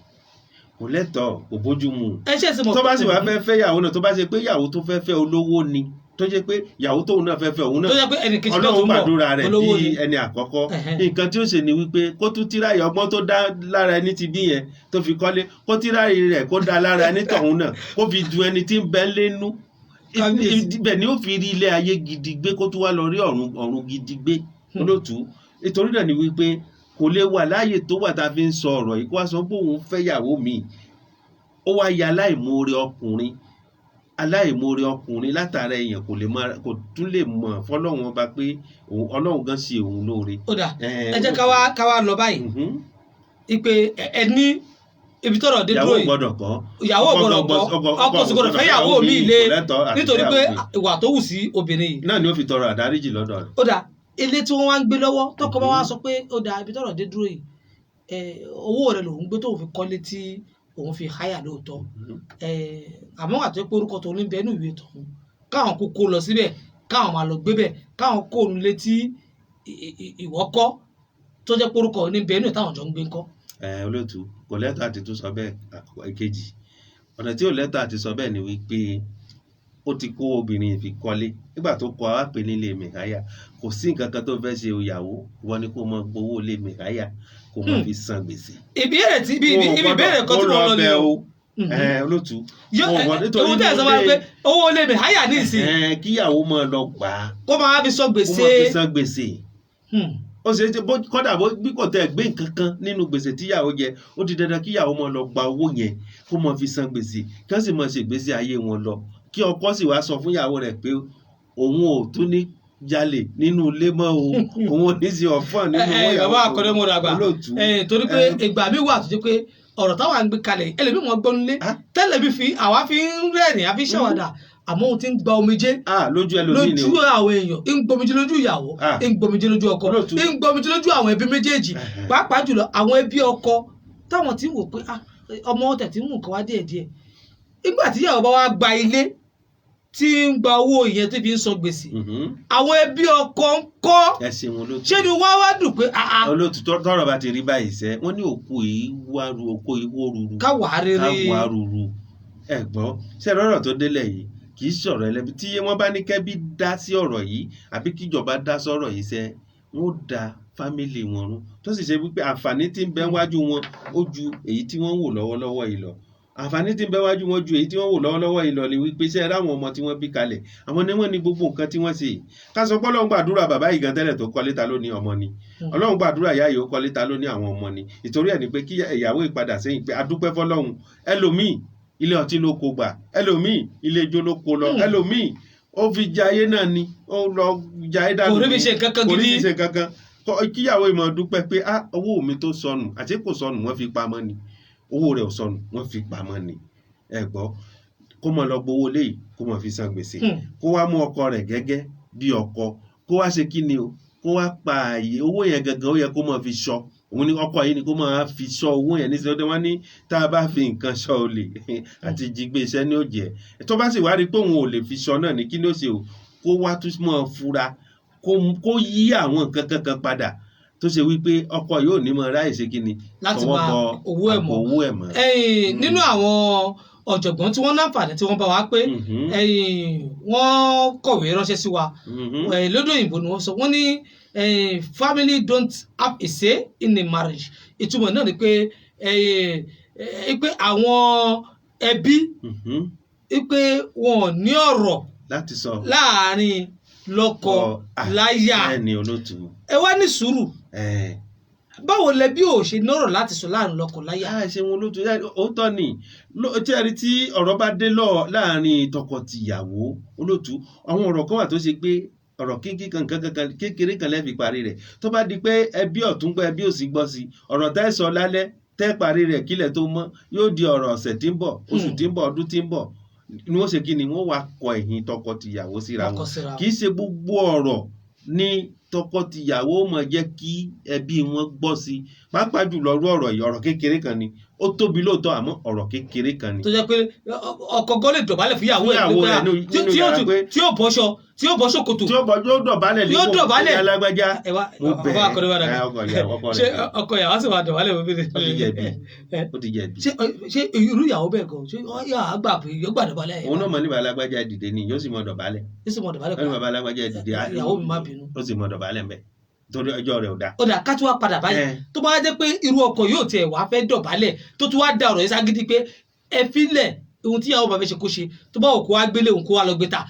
Kò lẹ́tọ̀ọ́, kò bójú mu. Ẹ ṣe é sì mọ̀. Tó bá sì wá fẹ́ fẹ́ ìyàwó náà, tó bá ṣe pé ìyàwó tó fẹ́ fẹ́ olówó ni, tó ṣe pé ìyàwó tóun náà fẹ́ fẹ́ òun Tó náà, jẹ́ pé ẹnìkejì náà Ọlọ́run tó ń bọ̀ gbàdúrà rẹ̀ olówó bí ni. ẹni àkọ́kọ́, nǹkan tí ó ṣe ni wípé kó tún tíráyè ọgbọ́n tó dá lára ẹni ti bí yẹn tó fi kọ́lé, kó tíráyè rẹ̀ kó dá lára ẹni tọ̀hún náà, kó fi du ẹni tí ń bẹ lẹ́nu. Kábíyèsí. Ibẹ̀ ni ó fi rí ilé ayé gidi gbé, kó tún wá lọ rí ọ̀run ọ̀run gidi gbé. Olóòtú, nítorí náà ni wípé kò lè wà láàyè tó wà tá a fi ń sọ ọ̀rọ̀ yìí, kó wá sọ pé òun fẹ́ yàwó mi. Ó wá ya aláìmoore ọkùnrin, aláìmoore ọkùnrin látara èèyàn, kò lè máa, kò tún lè mọ̀ fọlọ́run ọba pé Ọlọ́run gan ṣe òun lóore. Ó dà, ẹ jẹ́ ká wá lọ báyìí, ipe ẹ ní ibi tọ́rọ̀ dé Ìyàwó dúró yìí, gbọ́dọ̀ kọ́. Ìyàwó gbọ́dọ̀ gbọ́, ọkọ sì gbọ́dọ̀ fẹ́ ìyàwó mi ilé, nítorí pé ìwà tó wù sí obìnrin yìí. Náà ni ó fi tọrọ àdáríjì lọ́dọ̀ rẹ̀. Ó dà, ilé tí wọ́n wá ń gbé lọ́wọ́, tọkọ bá wá sọ pé ó dà, ibi tọ́rọ̀ dé dúró yìí, owó rẹ̀ lòún gbé tóun fi kọ́lé tí òun fi háyà lóòótọ́, àmọ́ àti pé orúkọ tòun ní bẹ́ẹ̀ ní ìwé tòun, káwọn kó kó lọ síbẹ̀, káwọn máa lọ gbé bẹ̀, káwọn kó òun létí ìwọ́ kọ́ tó jẹ́ pé orúkọ ní bẹ́ẹ̀ ní táwọn jọ ń gbé ńkọ́? Ẹ olóòtú, kò lẹ́tọ̀ọ́ àti tún sọ bẹ́ẹ̀. Àkọ́kọ́, èkejì, ọ̀nà tí ò lẹ́tọ̀ọ́ àti sọ bẹ́ẹ̀ ni wípé ó ti kó obìnrin yìí fi kọ́lé. Nígbà tó kọ́, á pè nílé mẹ̀káyà. Kò sí nǹkan kan tó fẹ́ ṣe ìyàwó wọn ni kó mọ gbowó lé mẹ̀káyà, kó mọ fi san gbèsè. Ìbéèrè tí ibi ibi ibi ìbéèrè kan tí mo lọ ni o. Ẹ olóòtú, Yóò wọn ò gbọ́dọ̀- nítorí ewu tẹ̀ sọ ma pé owó ilé mi háyà ní ìsìn, kíyàwó máa lọ gbà á, kó máa fi san kó gbèsè. máa fi san gbèsè. Ó ṣe é ṣe kódà bó bí kò tẹ gbé nǹkan kan nínú gbèsè tíyàwó jẹ, ó di dandan kíyàwó máa lọ gba owó yẹn, kó máa fi san gbèsè, kí wọ́n sì máa ṣe ìgbésí ayé wọn lọ, kí ọkọ sì wá sọ fún ìyàwó rẹ̀ pé òun ò tún ní jalè nínú ilé mọ́ o, òun ò ní ṣe ọ̀fọ́n nínú owó ìyàwó. Bàbá akọ̀dẹ́mọdé àgbà, Olóòtú. Torí pé ìgbà mi wà tó jẹ́ pé ọ̀rọ̀ táwa ń gbé kalẹ̀, ẹlẹ́mìí wọn gbọ́ nílé tẹ́lẹ̀ bí fi àwa fi ń rẹ́rìn, àfi ṣàwàdà, àmọ́ ohun tí ń gba omijé Ah, lójú ẹlòmíì ni lójú o. àwọn èèyàn, ń gbomijé lójú ìyàwó, ń gbomijé lójú ọkọ, Olóòtú. ń gbomijé lójú àwọn ẹbí méjèèjì, pàápàá jùlọ àwọn ẹbí ọkọ táwọn tí ń wò pé, ah, ọmọ tẹ̀ tí ń mú nǹkan wá díẹ̀díẹ̀. Nígbà tí ìyàwó bá wá gba ilé tí ń gba owó ìyẹn tí fi ń san gbèsè, àwọn ẹbí ọkọ ń kọ́? Ẹ ṣeun, olóòtú. Ṣé ni wọ́n wá dùn pé ah ah? Olóòtú, tọ́rọ̀ bá ti rí báyìí sẹ́, wọ́n ní òkú yìí wá ru òkú yìí wó ruru, káwàá rere. Káwàá ruru. Ẹ gbọ́, ṣe lọ́rọ̀ tó délẹ̀ yìí, kì í sọ̀rọ̀ ẹlẹ́bi. Tí wọ́n bá ní kẹ́bí dá sí ọ̀rọ̀ yìí àbí kíjọba dá sọ̀rọ̀ yìí sẹ́, wọ́n ó da family wọn rú, tó sì ṣe wípé àǹfààní tí ń bẹ wájú wọn ó ju èyí tí wọ́n ń wò lọ́wọ́lọ́wọ́ yìí lọ. Àǹfààní tí ń bẹ wájú wọn ju èyí tí wọ́n wò lọ́wọ́lọ́wọ́ yìí lọ ni wípé ṣé ẹ ráwọn ọmọ tí wọ́n bí kalẹ̀, àwọn ni wọ́n ní gbogbo nǹkan tí wọ́n ṣe yìí. Ká sọ pé Ọlọ́run gbàdúrà bàbá yìí gan tẹ́lẹ̀ tó kọ́lé, ta ló ní ọmọ ni? Ọlọ́run gbàdúrà ìyá yìí ó kọ́lé, ta ló ní àwọn ọmọ ni? Ìtorí ẹ̀ ni pé kí ìyàwó ìpadà sẹ́yìn pé adúpẹ́ fọlọ́run. Ẹlòmíì, ilé ọtí ló kó gbà, ẹlòmíì, ilé ijó ló kó lọ, ẹlòmíì, ó fi jayé náà ni, ó lọ jayé dànù. Kò rí fi ṣe nǹkan kan Kò rí gidi. fi ṣe nǹkan kan. Kíyàwó ìmọ̀ dúpẹ́ pé, ah, owó mi tó sọnù, àti kò sọnù, wọ́n fi pamọ́ ni. Owó rẹ̀ ò sọnù, wọ́n fi pamọ́ ni. Ẹ gbọ́, kó mọ̀ lọ gbowó léyìí, kó mọ̀ fi san gbèsè, kó wá mú ọkọ rẹ̀ gẹ́gẹ́ bí ọkọ, kó wá ṣe kí ni o, kó wá pa ààyè owó yẹn gangan, ó yẹ kó máa fi ṣọ́ òun ní ọkọ yìí ni, kó máa fi ṣọ́ owó yẹn ní sọ́dọ̀. Wọn ní tá a bá fi nǹkan ṣọ́ olè àti jígbé iṣẹ́ ní òjẹ́. Tó bá sì wá rí i pé òun ò lè fi ṣọ́ náà, ní kí ni ó ṣe o? Kó wá tún máa fura, kó yí àwọn nǹkan kankan padà tó ṣe wípé ọkọ yóò ní máa ráyè ṣe kí ni láti tọwọ́ máa bọ owó ẹ̀ àpò mọ́. owó ẹ̀ mọ́. Ẹ̀yìn, nínú àwọn Ọ̀jọ̀gbọ́n tí wọ́n náǹfààní tí wọ́n bá wa pé ẹ̀yìn wọ́n kọ̀wé ránṣẹ́ sí wa lódò òyìnbó ni wọ́n sọ, wọ́n ní family don't have a say in a marriage. Ìtumọ̀ náà ni pé pé àwọn ẹbí pé wọn ò ní ọ̀rọ̀ láti sọ láàrin lọ́kọ láya. Bẹ́ẹ̀ ni, olóòtú. Ẹ wá ní sùúrù, báwo lẹbí ò ṣe nọ́rọ̀ láti sọ láàrin lọ́kọ láya? Ṣe wọn, olóòtú, òótọ́ ni. Tí ẹ rí, tí ọ̀rọ̀ bá dé lọ láàrin tọkọ-tìyàwó, olóòtú, àwọn ọ̀rọ̀ kan wà tó ṣe pé ọ̀rọ̀ kínkín kan kan kékeré kan lẹ́ẹ̀ fi parí rẹ̀. Tó bá di pé ẹbí ọ̀tún gbọ́, ẹbí òsì gbọ́ sí, ọ̀rọ̀ tẹ́ sọ lálẹ́ tẹ́ parí rẹ̀ kílẹ̀ tó mọ́ yóò di ọ̀rọ̀ ọ̀sẹ̀ tí ń bọ̀, oṣù tí ń bọ̀, ọdún tí ń bọ̀ ni wọ́n ṣe kí ni wọ́n wá kọ ẹ̀yìn tọkọ-tìyàwó síra wọn. Kọ síra. Kì í ṣe gbogbo ọ̀rọ̀ ní tọkọ-tìyàwó mọ̀ jẹ́ kí ẹbí wọn gbọ́ sí, pàápàá jùlọ irú ọ̀rọ̀ yìí. Ọ̀rọ̀ kékeré kan ni, ó tóbi lóòótọ́, àmọ́ ọ̀rọ̀ kékeré kan ni. Tó jẹ́ pé ọkọ gan lè dọ̀bálẹ̀ fún ìyàwó ẹ̀ Fúnyàwó rẹ̀ tí nínú yóò yàrá pé tí yóò bọ́ṣọ, tí yóò bọ́ ṣòkòtò, tí ó bọ̀, yóò dọ̀bálẹ̀. Yóò dọ̀bálẹ̀. Alágbájá, Ẹ wá, mo bẹ̀ ọba akọni wa ẹ́, dàgbà. ọkọ ìyàwó, ọkọ Ṣé rẹ̀. ọkọ ìyàwó sì máa dọ̀bálẹ̀ fún mi? Ó ti jẹ̀bi, ó ti jẹ̀bi. Ṣé irú ìyàwó bẹ́ẹ̀ gan, ṣé yóò àgbà pé yóò gbà dọ̀bálẹ̀? Òun náà mọ̀ ní bàbá alágbájá dìde ni, yóò sì mọ dọ̀bálẹ̀. Yóò sì mọ dọ̀bálẹ̀. Ó ní bàbá alágbájá dìde. Ìyàwó mi, má bínú. Ó sì mọ dọ̀bálẹ̀ mbẹ́ torí ọjọ́ rẹ̀ ò dáa. Ó dà, ká tún wá padà báyìí. Tó bá jẹ́ pé irú ọkọ yóò tiẹ̀ wá fẹ́ dọ̀bálẹ̀, tó tún wá da ọ̀rọ̀ yìí ságídí pé ẹ filẹ̀, ohun tí ìyàwó bá fẹ́ ṣe kó ṣe, tó bá òkú wá gbélé òun kó wá lọ gbé ta,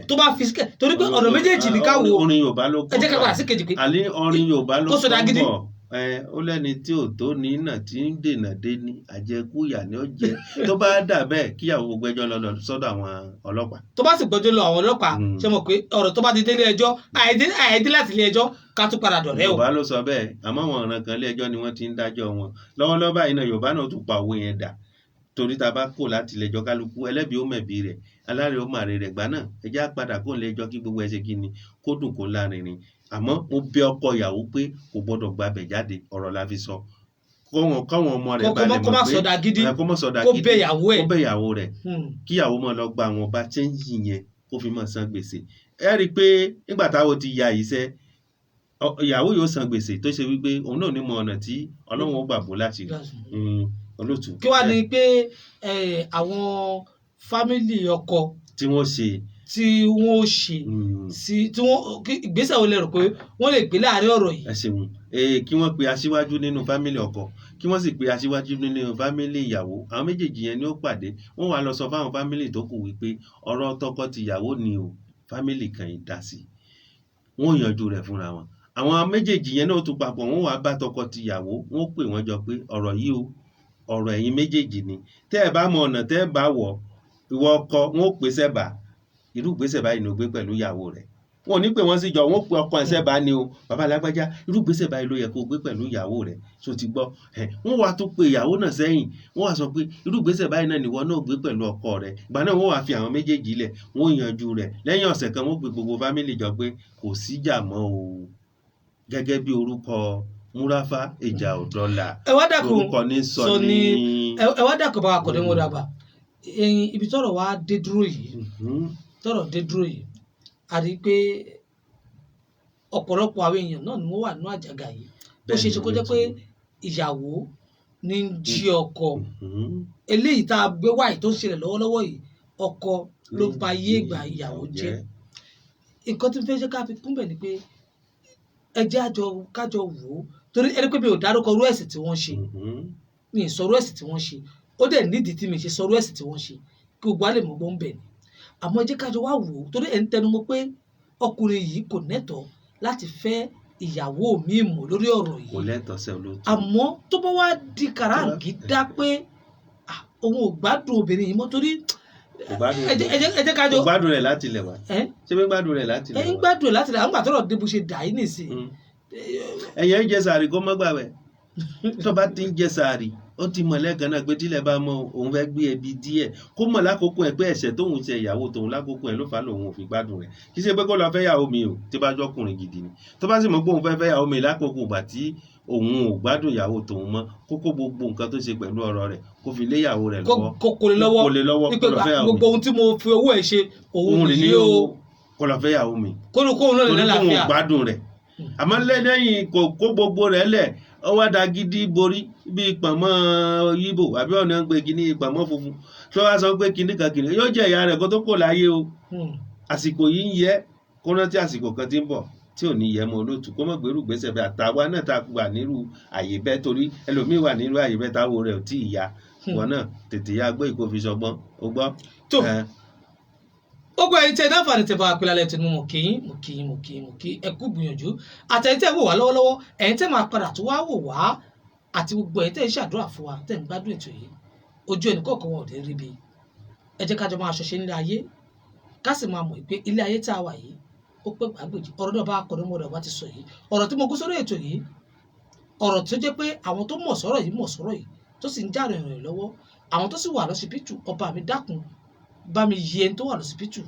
tó bá fi síkẹ̀, torí pé ọ̀nà méjèèjì ní ká wo. Orin Yorùbá ló Ẹ jẹ́ ká padà sí kejì pé àní orin Yorùbá ló kó sọdá kọ́ gidi. bọ̀ ẹ, ó lẹ́ni tí ò tó ní náà tí ń dènà dé ní àjẹkúyà ni ó jẹ. Tó bá dà bẹ́ẹ̀, kíyàwó gbẹ́jọ́ lọ sọ́dọ̀ àwọn ọlọ́pàá. Tó bá sì gbọ́jọ́ lọ àwọn ọlọ́pàá, ṣe mọ̀ pé ọ̀rọ̀ tó bá ti délé ẹjọ́, àìdé láti ilé ẹjọ́, ká tún padà dọ̀rẹ́ o. Yorùbá ló sọ bẹ́ẹ̀, àmọ́ àwọn ọ̀ràn kan ilé ẹjọ́ ni wọ́n ti ń dájọ́ wọn lọ́wọ́lọ́wọ́ báyìí náà. Yorùbá náà tún pa òwe yẹn dà, torí tá a bá kò láti ilé ẹjọ́, kálukú ẹlẹ́bi ó mẹ̀bi rẹ̀, aláre ó màre rẹ̀. Gbà náà, ẹjẹ́ á padà kó ilé ẹjọ́ kí gbogbo ẹ ṣe kí ni kó dùn kó lárinrin. Àmọ́ mo bẹ̀ ọkọ ìyàwó pé kò gbọ́dọ̀ gbabẹ̀ jáde. Ọ̀rọ̀ la fi sọ kọ́wọn ọmọ rẹ̀ balẹ̀ kó má mọ̀ pé sọdá gidi. Kó má sọdá Kó gidi. bẹ ìyàwó ẹ̀. Kó bẹ ìyàwó rẹ̀, kíyàwó máa lọ gba àwọn ọba change yẹn, kó fi máa san gbèsè. Ẹ rí i pé nígbà táwọn ti ya iṣẹ́, ìyàwó yóò san gbèsè tó ṣe wípé òun náà ní mọ ọ̀nà tí Ọlọ́run ó gbà bó láti rí. Olóòtú. Kí wàá ní pé àwọn family ọkọ tí wọ́n ṣe tí wọ́n ó ṣe sí tí wọ́n ìgbésẹ̀ wo lẹ rò pé wọ́n lè gbé láàrin ọ̀rọ̀ yìí? Ẹ ṣeun. Kí wọ́n pe aṣíwájú nínú family ọkọ, kí wọ́n sì pe aṣíwájú nínú family ìyàwó. Àwọn méjèèjì yẹn ni ó pàdé, wọ́n wá lọ sọ fáwọn family tó kù wípé ọ̀rọ̀ tọkọ-tìyàwó ni o, family kan yìí dá sí, wọ́n ò yanjú rẹ̀ fúnra wọn. Àwọn méjèèjì yẹn náà tún papọ̀, wọ́n wá bá tọkọ-tìyàwó, wọ́n pè wọ́n jọ pé ọ̀rọ̀ yìí o, ọ̀rọ̀ ẹ̀yin méjèèjì ni. Tẹ́ ẹ bá mọ ọ̀nà tẹ́ ẹ bá wọ̀, ìwọ ọkọ, wọn ò pè sẹ́bà, irú ìgbésẹ̀ báyìí ni o gbé pẹ̀lú ìyàwó rẹ̀. Wọn ò ní pè wọ́n síjọ, wọn ò pe ọkọ ẹ̀ sẹ́bà ni o, bàbá alágbájá, irú ìgbésẹ̀ báyìí ló yẹ kó o gbé pẹ̀lú ìyàwó rẹ̀, tó ti gbọ́ ẹ̀. Wọ́n wá tún pe ìyàwó náà sẹ́yìn, wọ́n wá sọ pé irú ìgbésẹ̀ báyìí náà nìwọ náà gbé pẹ̀lú ọkọ rẹ̀. Ìgbà náà wọ́n wá fi àwọn méjèèjì lẹ̀, wọ́n yanjú rẹ̀. Lẹ́yìn ọ̀sẹ̀ kan, wọ́n pe gbogbo family jọ pé kò síjà mọ́ o, gẹ́gẹ́ bí orúkọ Múráfá, ìjà ò dọ́là. Ẹ wá dákun. Orúkọ ní sọ Sọ ní. Ẹ wá dákun, bá wa kọ̀ ní wọn dàgbà ẹyin. Ibi tọ́rọ̀ wá dé dúró yìí, tọ́rọ̀ dé dúró yìí, a rí i pé ọ̀pọ̀lọpọ̀ àwọn èèyàn náà ni wọ́n wà nínú àjàgà yìí. Ó ṣeé ṣe kó jẹ́ pé ìyàwó ní ń jí ọkọ. Eléyìí tá a gbé wáyé tó ń ṣẹlẹ̀ lọ́wọ́lọ́wọ́ yìí, ọkọ ló ba ayé ìgbà ìyàwó jẹ́. Nǹkan tí mo fẹ́ ṣe ká fi kún bẹ̀ ni pé ẹ jẹ́ àjọ kájọ wò ó, torí ẹni pé mi ò dárúkọ irú ẹ̀sìn tí wọ́n ṣe, mi ì sọ̀rọ̀ ẹ̀sìn tí wọ́n ṣe. Ó dẹ̀ nídìí tí mi ṣe sọ̀rọ̀ ẹ̀sìn tí wọ́n ṣe, kí gbogbo wa lè mọ̀ gbọ́n bẹ̀ ni. Àmọ́ ẹ jẹ́ kájọ wá wò ó, torí ẹ̀ ń tẹnu mọ́ pé ọkùnrin yìí kò nẹ́tọ̀ọ́ láti fẹ́ ìyàwó mi mọ̀ lórí ọ̀rọ̀ Kò yìí. lẹ́tọ̀ọ́ sẹ́, olóòtú. Àmọ́ tó bá wá di kàràǹgídá pé ah, òun ò gbádùn obìnrin yìí mọ́, torí Kò gbádùn ẹ jẹ́ kájọ Kò gbádùn rẹ̀ láti ilẹ̀ wá. Ẹ Ṣé bí gbádùn rẹ̀ láti ẹ ilẹ̀ ń wá? gbádùn ẹ̀ láti rẹ̀ àwọn àtọ́rọ̀ dé bó ṣe dà yín nìsín. Ẹ̀yẹ́ ń jẹ sàárì kó mọ́ gbàwẹ̀. Tó bá ti ń jẹ sàárì, ó ti mọ̀ lẹ́ẹ̀kan náà pé tílẹ̀ bá mọ òun fẹ́ gbé ẹbí díẹ̀, kó mọ̀ lákòókò ẹ̀ pé ẹ̀ṣẹ̀ tóun ṣe ìyàwó tòun lákòókò ẹ̀ ló fà á lòun ò fi gbádùn rẹ̀. Kì í ṣe pé kó lọ fẹ́ yàwó mi o, tí bá jọkùnrin gidi ni, tó bá sì mọ̀ pé òun fẹ́ fẹ́ yàwó mi lákòókò ìgbà tí òun ò gbádùn ìyàwó tòun mọ́, kó kó gbogbo nǹkan tó ṣe pẹ̀lú ọ̀rọ̀ rẹ̀, kó fi lé ìyàwó rẹ̀ lọ́wọ́. Kó kó lè lọ́wọ́. Kó lè lọ́wọ́, wípé kó lọ fẹ́ yàwó mi. Gbogbo ohun tí mo fi owó ẹ̀ ṣe, òun Òun rè ní nìyí o. Kó lọ fẹ́ yàwó mi. Kó ló kóun náà lè Torí kóun ò lálàáfíà. gbádùn rẹ̀. Àmọ́ lẹ́yìn kò kó gbogbo rẹ̀ lẹ̀. Ọwọ́ adagídí borí bíi pọ̀nmọ́ yíbò àbí ọ̀nà ń gbé kíní pọ̀nmọ́ funfun tí wọ́n wá sọ pé kíní kan kíní yóò jẹ́ ìyá rẹ̀ kó tó kò láyé o. Àsìkò yìí ń yẹ kó rántí àsìkò kan tí ń bọ̀ tí ò ní yẹ mọ́ olóòtú, kó mọ̀ gbèrú gbèsè bẹ́ẹ̀. Àtàwa náà tá a wà nírú àyè bẹ́ẹ̀, torí ẹlòmíì wà nírú àyè bẹ́ẹ̀ táwo rẹ̀ ò tí ì ya. Wọn náà tètè ya gbé ìkó fi sọgbọ́n o gbọ́. Tó gbogbo ẹ̀yin tí ẹ dáfàní tẹ́ bá wa pé lálẹ́ tẹnu, mọ̀ kí yín, mo kí yín, mo kí yín, mo kí ẹ kú gbìyànjú. Àtẹ̀yin tẹ́ wò wá lọ́wọ́lọ́wọ́, ẹ̀yin tẹ́ máa padà tó wá wò wá, àti gbogbo ẹ̀yin tẹ́ ń ṣàdúrà fún wa, tẹ́ ń gbádùn ètò yìí, ojú ẹnì kọ̀ọ̀kan wọn ò ní rí bi. Ẹ jẹ́ ká jọ máa ṣọṣẹ́ nílé ayé, ká sì máa mọ̀ pé ilé ayé tá a wà yìí ó pẹ́ gbàgbèjì. Ọ̀rọ̀ náà bá kọ̀ ní mọ̀ọ́dọ̀ bá ti sọ yìí, ọ̀rọ̀ tí mo kó sórí ètò yìí, ọ̀rọ̀ tó jẹ́ pé àwọn tó mọ̀ sọ́rọ̀ yìí mọ̀ sọ́rọ̀ yìí, tó sì ń já rìnrìn lọ́wọ́, àwọn tó sì wà lọ́sibítù, ọba mi dákun bá mi yé ẹni tó wà lọ́sibítù,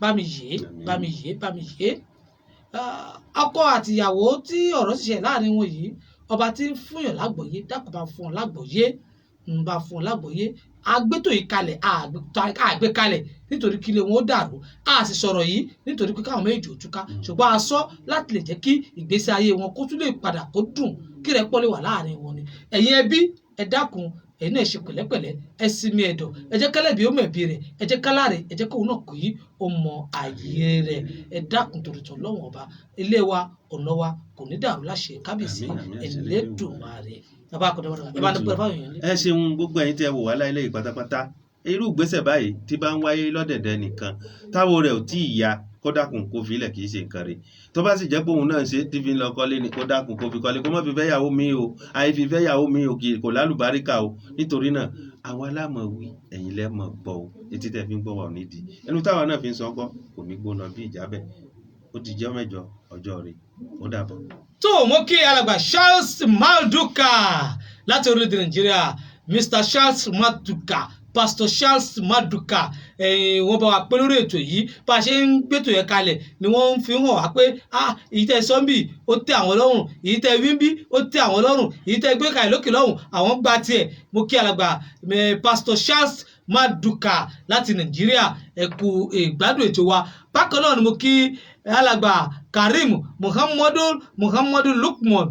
bá mi yé, bá mi yé, bá mi yé. Ọkọ àtìyàwó tí ọ̀rọ̀ sì ṣe láàrin wọn yìí, ọba tí ń fúnyàn lágbọ̀ọ́yé, dákun bá fún ọ lágbọ̀ọ́yé, ń bá fún ọ lágbọ̀ọ́yé. Agbétò yìí kalẹ̀, àgbé kalẹ̀ nítorí kí ilé wọn ó dàrú, a sì sọ̀rọ̀ yìí nítorí pé káwọn méjì ò túká, ṣùgbọ́n a sọ láti lè jẹ́ kí ìgbésí ayé wọn kó tún lè padà kó dùn, kí rẹ́pọ̀ lè wà láàrin wọn ni. Ẹ̀yin ẹbí, ẹ dákun, ẹ̀yin náà ṣe pẹ̀lẹ́pẹ̀lẹ́, ẹ sinmi ẹ̀dọ̀, ẹ jẹ́ kẹ́lẹ́bí ó mẹ̀bí rẹ̀, ẹ jẹ́ káláre, ẹ jẹ́ kóun náà kì í ó mọ ààyè rẹ̀. Ẹ dákun torí tọ̀ lọ́wọ́n ọba, ilé wa, ọ̀nà wa kò ní dàrú láṣẹ kábíyèsí Ẹlẹ́dùmarè. Bàbá àkọ́dọ̀ ẹ bá ní pẹ́ fáwọn èèyàn lé. Ẹ ṣeun gbogbo ẹ̀yin tí ẹ wò wá láìlẹ́ yìí pátápátá. Irú ìgbésẹ̀ báyìí tí bá ń wáyé lọ́dẹ̀dẹ̀ nìkan táwo rẹ̀ ò tí ì ya, kó dákun kó filẹ̀, kì í ṣe nǹkan rẹ̀. Tó bá sì jẹ́ pé òun náà ṣe tí fi ń lọ kọ́lé ni, kó dákun kó fi kọ́lé, kó má fi fẹ́ yàwó mi o, àì fi fẹ́ yàwó mi o, kì kò lálùbáríkà o. Nítorí náà àwa lámọ̀ wí, ẹ̀yin lẹ́mọ̀ gbọ́ o. Etí tẹ́ fi ń gbọ́ wa ò ní di, ẹnu táwa náà fi ń sọ kọ́ kò ní gbóná bí ìjà bẹ́ẹ̀. Ó ti jẹ́ mẹ́jọ ọjọ́ rẹ̀, ó dàbọ̀. Tó mo kí alàgbà Charles Maduka láti orílẹ̀-èdè Nàìjíríà, Mr Charles Maduka, Pastor Charles Maduka, wọ́n bá wa pé lórí ètò yìí. Bá a ṣe ń gbétò yẹn kalẹ̀ ni wọ́n ń fi hàn wá pé ah, èyí tẹ́ sọ́ńbì ó tẹ́ àwọn lọ́rùn, èyí tẹ́ wíńbí ó tẹ́ àwọn lọ́rùn, èyí tẹ́ gbé kalẹ̀ lókè lọ́hùn àwọn gba tiẹ̀. Mo kí alàgbà Pastor Charles Maduka láti Nàìjíríà, ẹ kú ìgbádùn ètò wa. Bákan náà ni mo kí alàgbà Karim Muhammadu Muhammadu Lukman.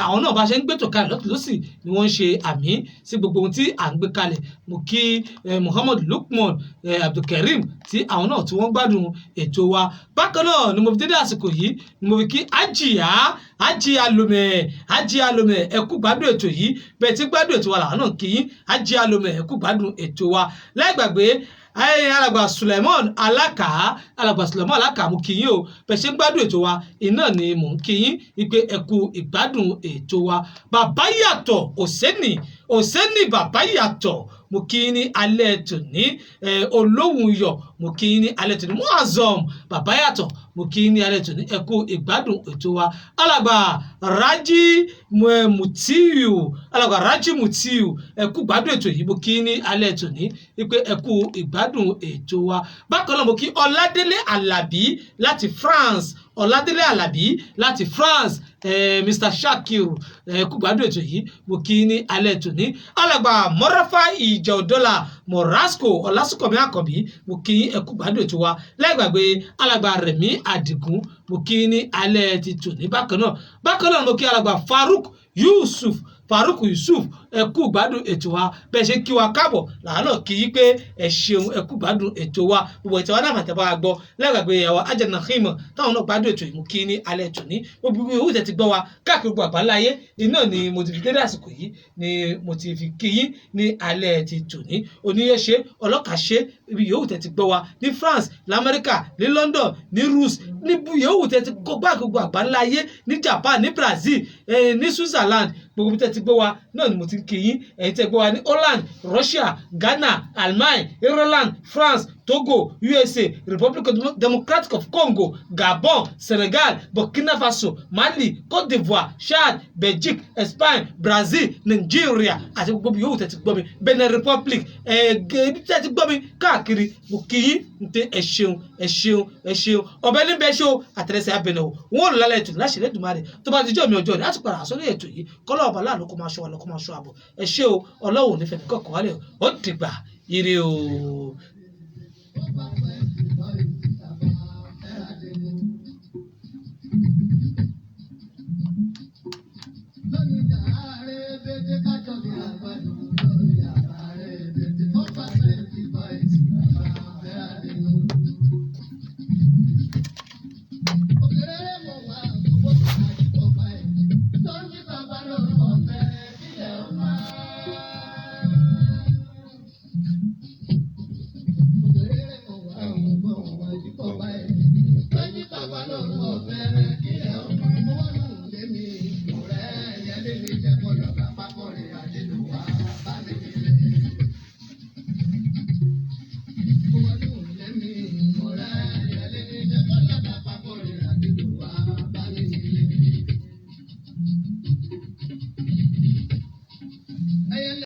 Àwọn náà bá ṣe ń gbétò kalẹ̀ lọ́tún lọ́sì ni wọ́n ń ṣe àmì sí gbogbo ohun tí à ń gbé kalẹ̀. Mo kí Muhammadu Lukman, Abdulkareem, tí àwọn náà tí wọ́n gbádùn ètò wa. Bákan náà ni mo fi dédé àsìkò yìí ni mo fi kí Ajiya Ajiya Lomẹ Ajiya Lomẹ, ẹ kú gbádùn ètò yìí. Bẹ́ẹ̀ tí gbádùn ètò wa làwọn náà kí yín. Ajiya Lomẹ, ẹ kú gbádùn ètò wa. Láì gbàgbé ayé alàgbà Suleiman Alaka, alàgbà Suleiman Alaka, mo kí yín o. Bẹ́ẹ̀ ṣe ń gbádùn ètò wa iná ni mò ń kí yín wípé ẹ kú ìgbádùn ètò wa. Bàbá yàtọ̀ Òsẹ́nì Òsẹ́nì, bàbá yàtọ̀, mo kí yín ní alẹ́ tòní. Olóhùn yọ̀, mo kí yín ní alẹ́ tòní. Muazzam, bàbá yàtọ̀, mo kí yín ní alẹ́ tòní, ẹ kú ìgbádùn ètò wa. Alàgbà Raji Mutiu, alàgbà Raji Mutiu, ẹ kú ìgbádùn ètò yìí, mo kí yín ní alẹ́ tòní wípé ẹ kú ìgbádùn ètò wa. Bákan náà mo kí Ọládélé Àlàbí láti France, Ọládélé Àlàbí láti France, Mr Shakiru, ẹ kú gbádùn ètò yìí, mo kí yín ní alẹ́ tòní. Alàgbà Mọ́ráfà Ìjà Òdọ́là Morasco Ọlásùnkànmí Àkànbí, mo kí yín, ẹ kú gbádùn ètò wa. Láìgbàgbé alàgbà Rẹ̀mí Àdìgún, mo kí yín ní alẹ́ ti tòní. Bákan náà mo kí alàgbà Faruk Yusuf, Faruk Yusuf, ẹ kú gbádùn ètò wa. Bẹ́ẹ̀ ṣe kí wa káàbọ̀ làánà kí yí pé ẹ ṣeun, ẹ kú gbádùn ètò wa. Gbogbo ètò wa náà fàtẹ́ bá wa gbọ́. Lẹ́gbàgbé ẹ̀wà ajẹ́nàkímọ̀ táwọn náà gbádùn ètò yìí, mú kí ní alẹ́ tòní. Gbogbo ìwé tẹ́ ti gbọ́ wa káàkiri gbogbo àgbáńláyé iná ni mo ti fi dédé àsìkò yìí ni mo ti fi kí yín ní alẹ́ ti tòní. Oníyẹ̀ṣe ọlọ́kàṣe, ibi yòówù tẹ́ ti gbọ́ wa ní France, lamẹ́ríkà, ní London, ní Rus, ní yòówù tẹ́ ti gbọ́ gbogbo àgbáńláyé, ní Japan, ní Brazil, ní Switzerland, gbogbo ibi tẹ́ ti gbọ́ wa náà ni mo ti ń kí yín. Ẹ̀yin tẹ́ gbọ́ wa ní Holland, Russia, Ghana, Almain, Ireland, France, Togo, USA, Republic Democratic of Congo, Gabon, Senegal, Burkina Faso, Mali, Cote d'Ivoire, Chad, Belgium, Spain, Brazil, Nigeria àti gbogbo ibi yòówù tẹ́ ti gbọ́ mi, Benin Republic, ẹ̀ẹ́dẹ́ ibi tẹ́ ti gbọ́ mi káàkiri, mo kí yín ń tẹ. Ẹ ṣeun, ẹ ṣeun, ẹ ṣeun. Ọbẹ̀ níbẹ̀ ṣe o, àtẹrẹsẹ̀ abẹnẹ̀ o, wọn ò lọ lálẹ́ ètò láṣẹ Elédùmarè. Tó bá ti jọ́ mi ọjọ́ rẹ̀ láti padà sórí ètò yìí, kọ́lọ́ ọba láàánú kó máa ṣọ́ wa lọ, kó máa ṣọ́ àbọ̀. Ẹ ṣé o, Ọlọ́run ò ní fẹ́ kọ́kọ́ wálé o. Ó dìgbà, ire o.